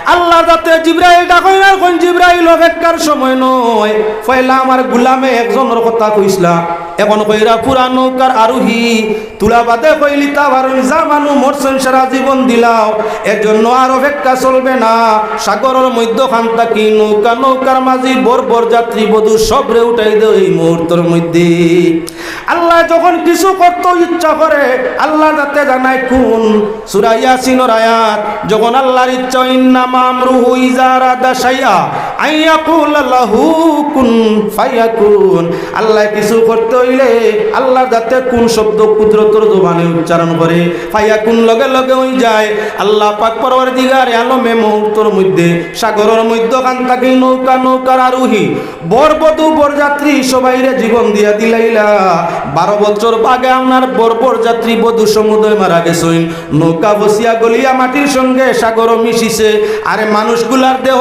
আল্লাহর যাতে জিব্রাইল ডাকইন আর কইন, "জিব্রাইল, অপেক্ষার সময় নয়।" পয়লা আমার গুলামে একজনর কথা কইছলা, এখন কইরা পুরা নৌকার আরোহী তুলা বাদে কইলিতা পারইন, যা মানুষ মরছইন সারা জীবন দিলাও, এর জন্য আর অপেক্ষা চলবে না। সাগরর মধ্যখান থাকি নৌকা, নৌকার মাঝি, বর বরযাত্রী, বধূ সবরে উঠাই দেও এই মুহূর্তর মধ্যে। আল্লাহ যখন কিছু করতে ইচ্ছা করে, আল্লাহর যাতে জানায় কুন। সূরা ইয়াসিনর আয়াত, যখন আল্লাহর ইচ্ছা, "ইন্নামা আমরুহু ইযা আরাদা শাইআ আন ইয়াকুলা লাহু কুন ফায়াকুন।" আল্লাহ কিছু করতে অইলে আল্লাহর যাতে কুন শব্দ কুদরতর জবানে উচ্চারণ করে, ফায়াকুন, লগে লগে অই যায়। আল্লাহ পাক পরওয়ারদিগারে আলমে মুহূর্তর মধ্যে সাগরর মধ্যখান থাকি নৌকা, নৌকার আরোহী, বর বধূ বরযাত্রী সবাইরে জীবন দিয়া দিলাইলা। বারো বছর আগে আপনার বর বরযাত্রী বধূ সমুদ্রে মারা গেছইন, নৌকা ফসিয়া গলিয়া মাটির সঙ্গে সাগরো মিশিছে। আরে মানুষগুলার দেহ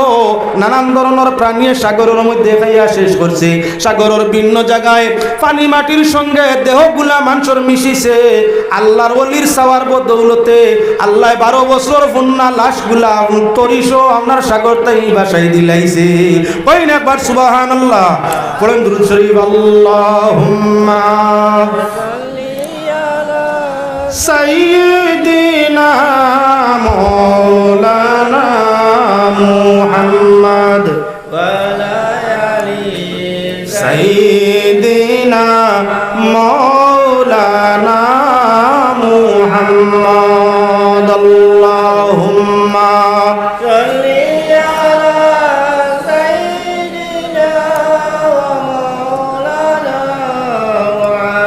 নানান ধরনর প্রাণীয়ে সাগরর মধ্যে খাইয়া শেষ করছে। সাগরর ভিন্ন জাগায় পানি মাটির সঙ্গে দেহগুলা মানষর মিশিছে। আল্লাহর ওলির চাওয়ার বদৌলতে আল্লায় বারো বছর ফুন্না লাশগুলা তরিসহ আপনার সাগর থাকি ভাসাই দিলাইছে। কইন একবার সুবহানাল্লাহ, পড়ইন দুরূদ শরীফ, আল্লাহুম্মা সাইয়্যিদিনা মাওলানা মুহাম্মদ। সাইয়্যিদিনা মাওলানা মুহাম্মদ। আল্লাহ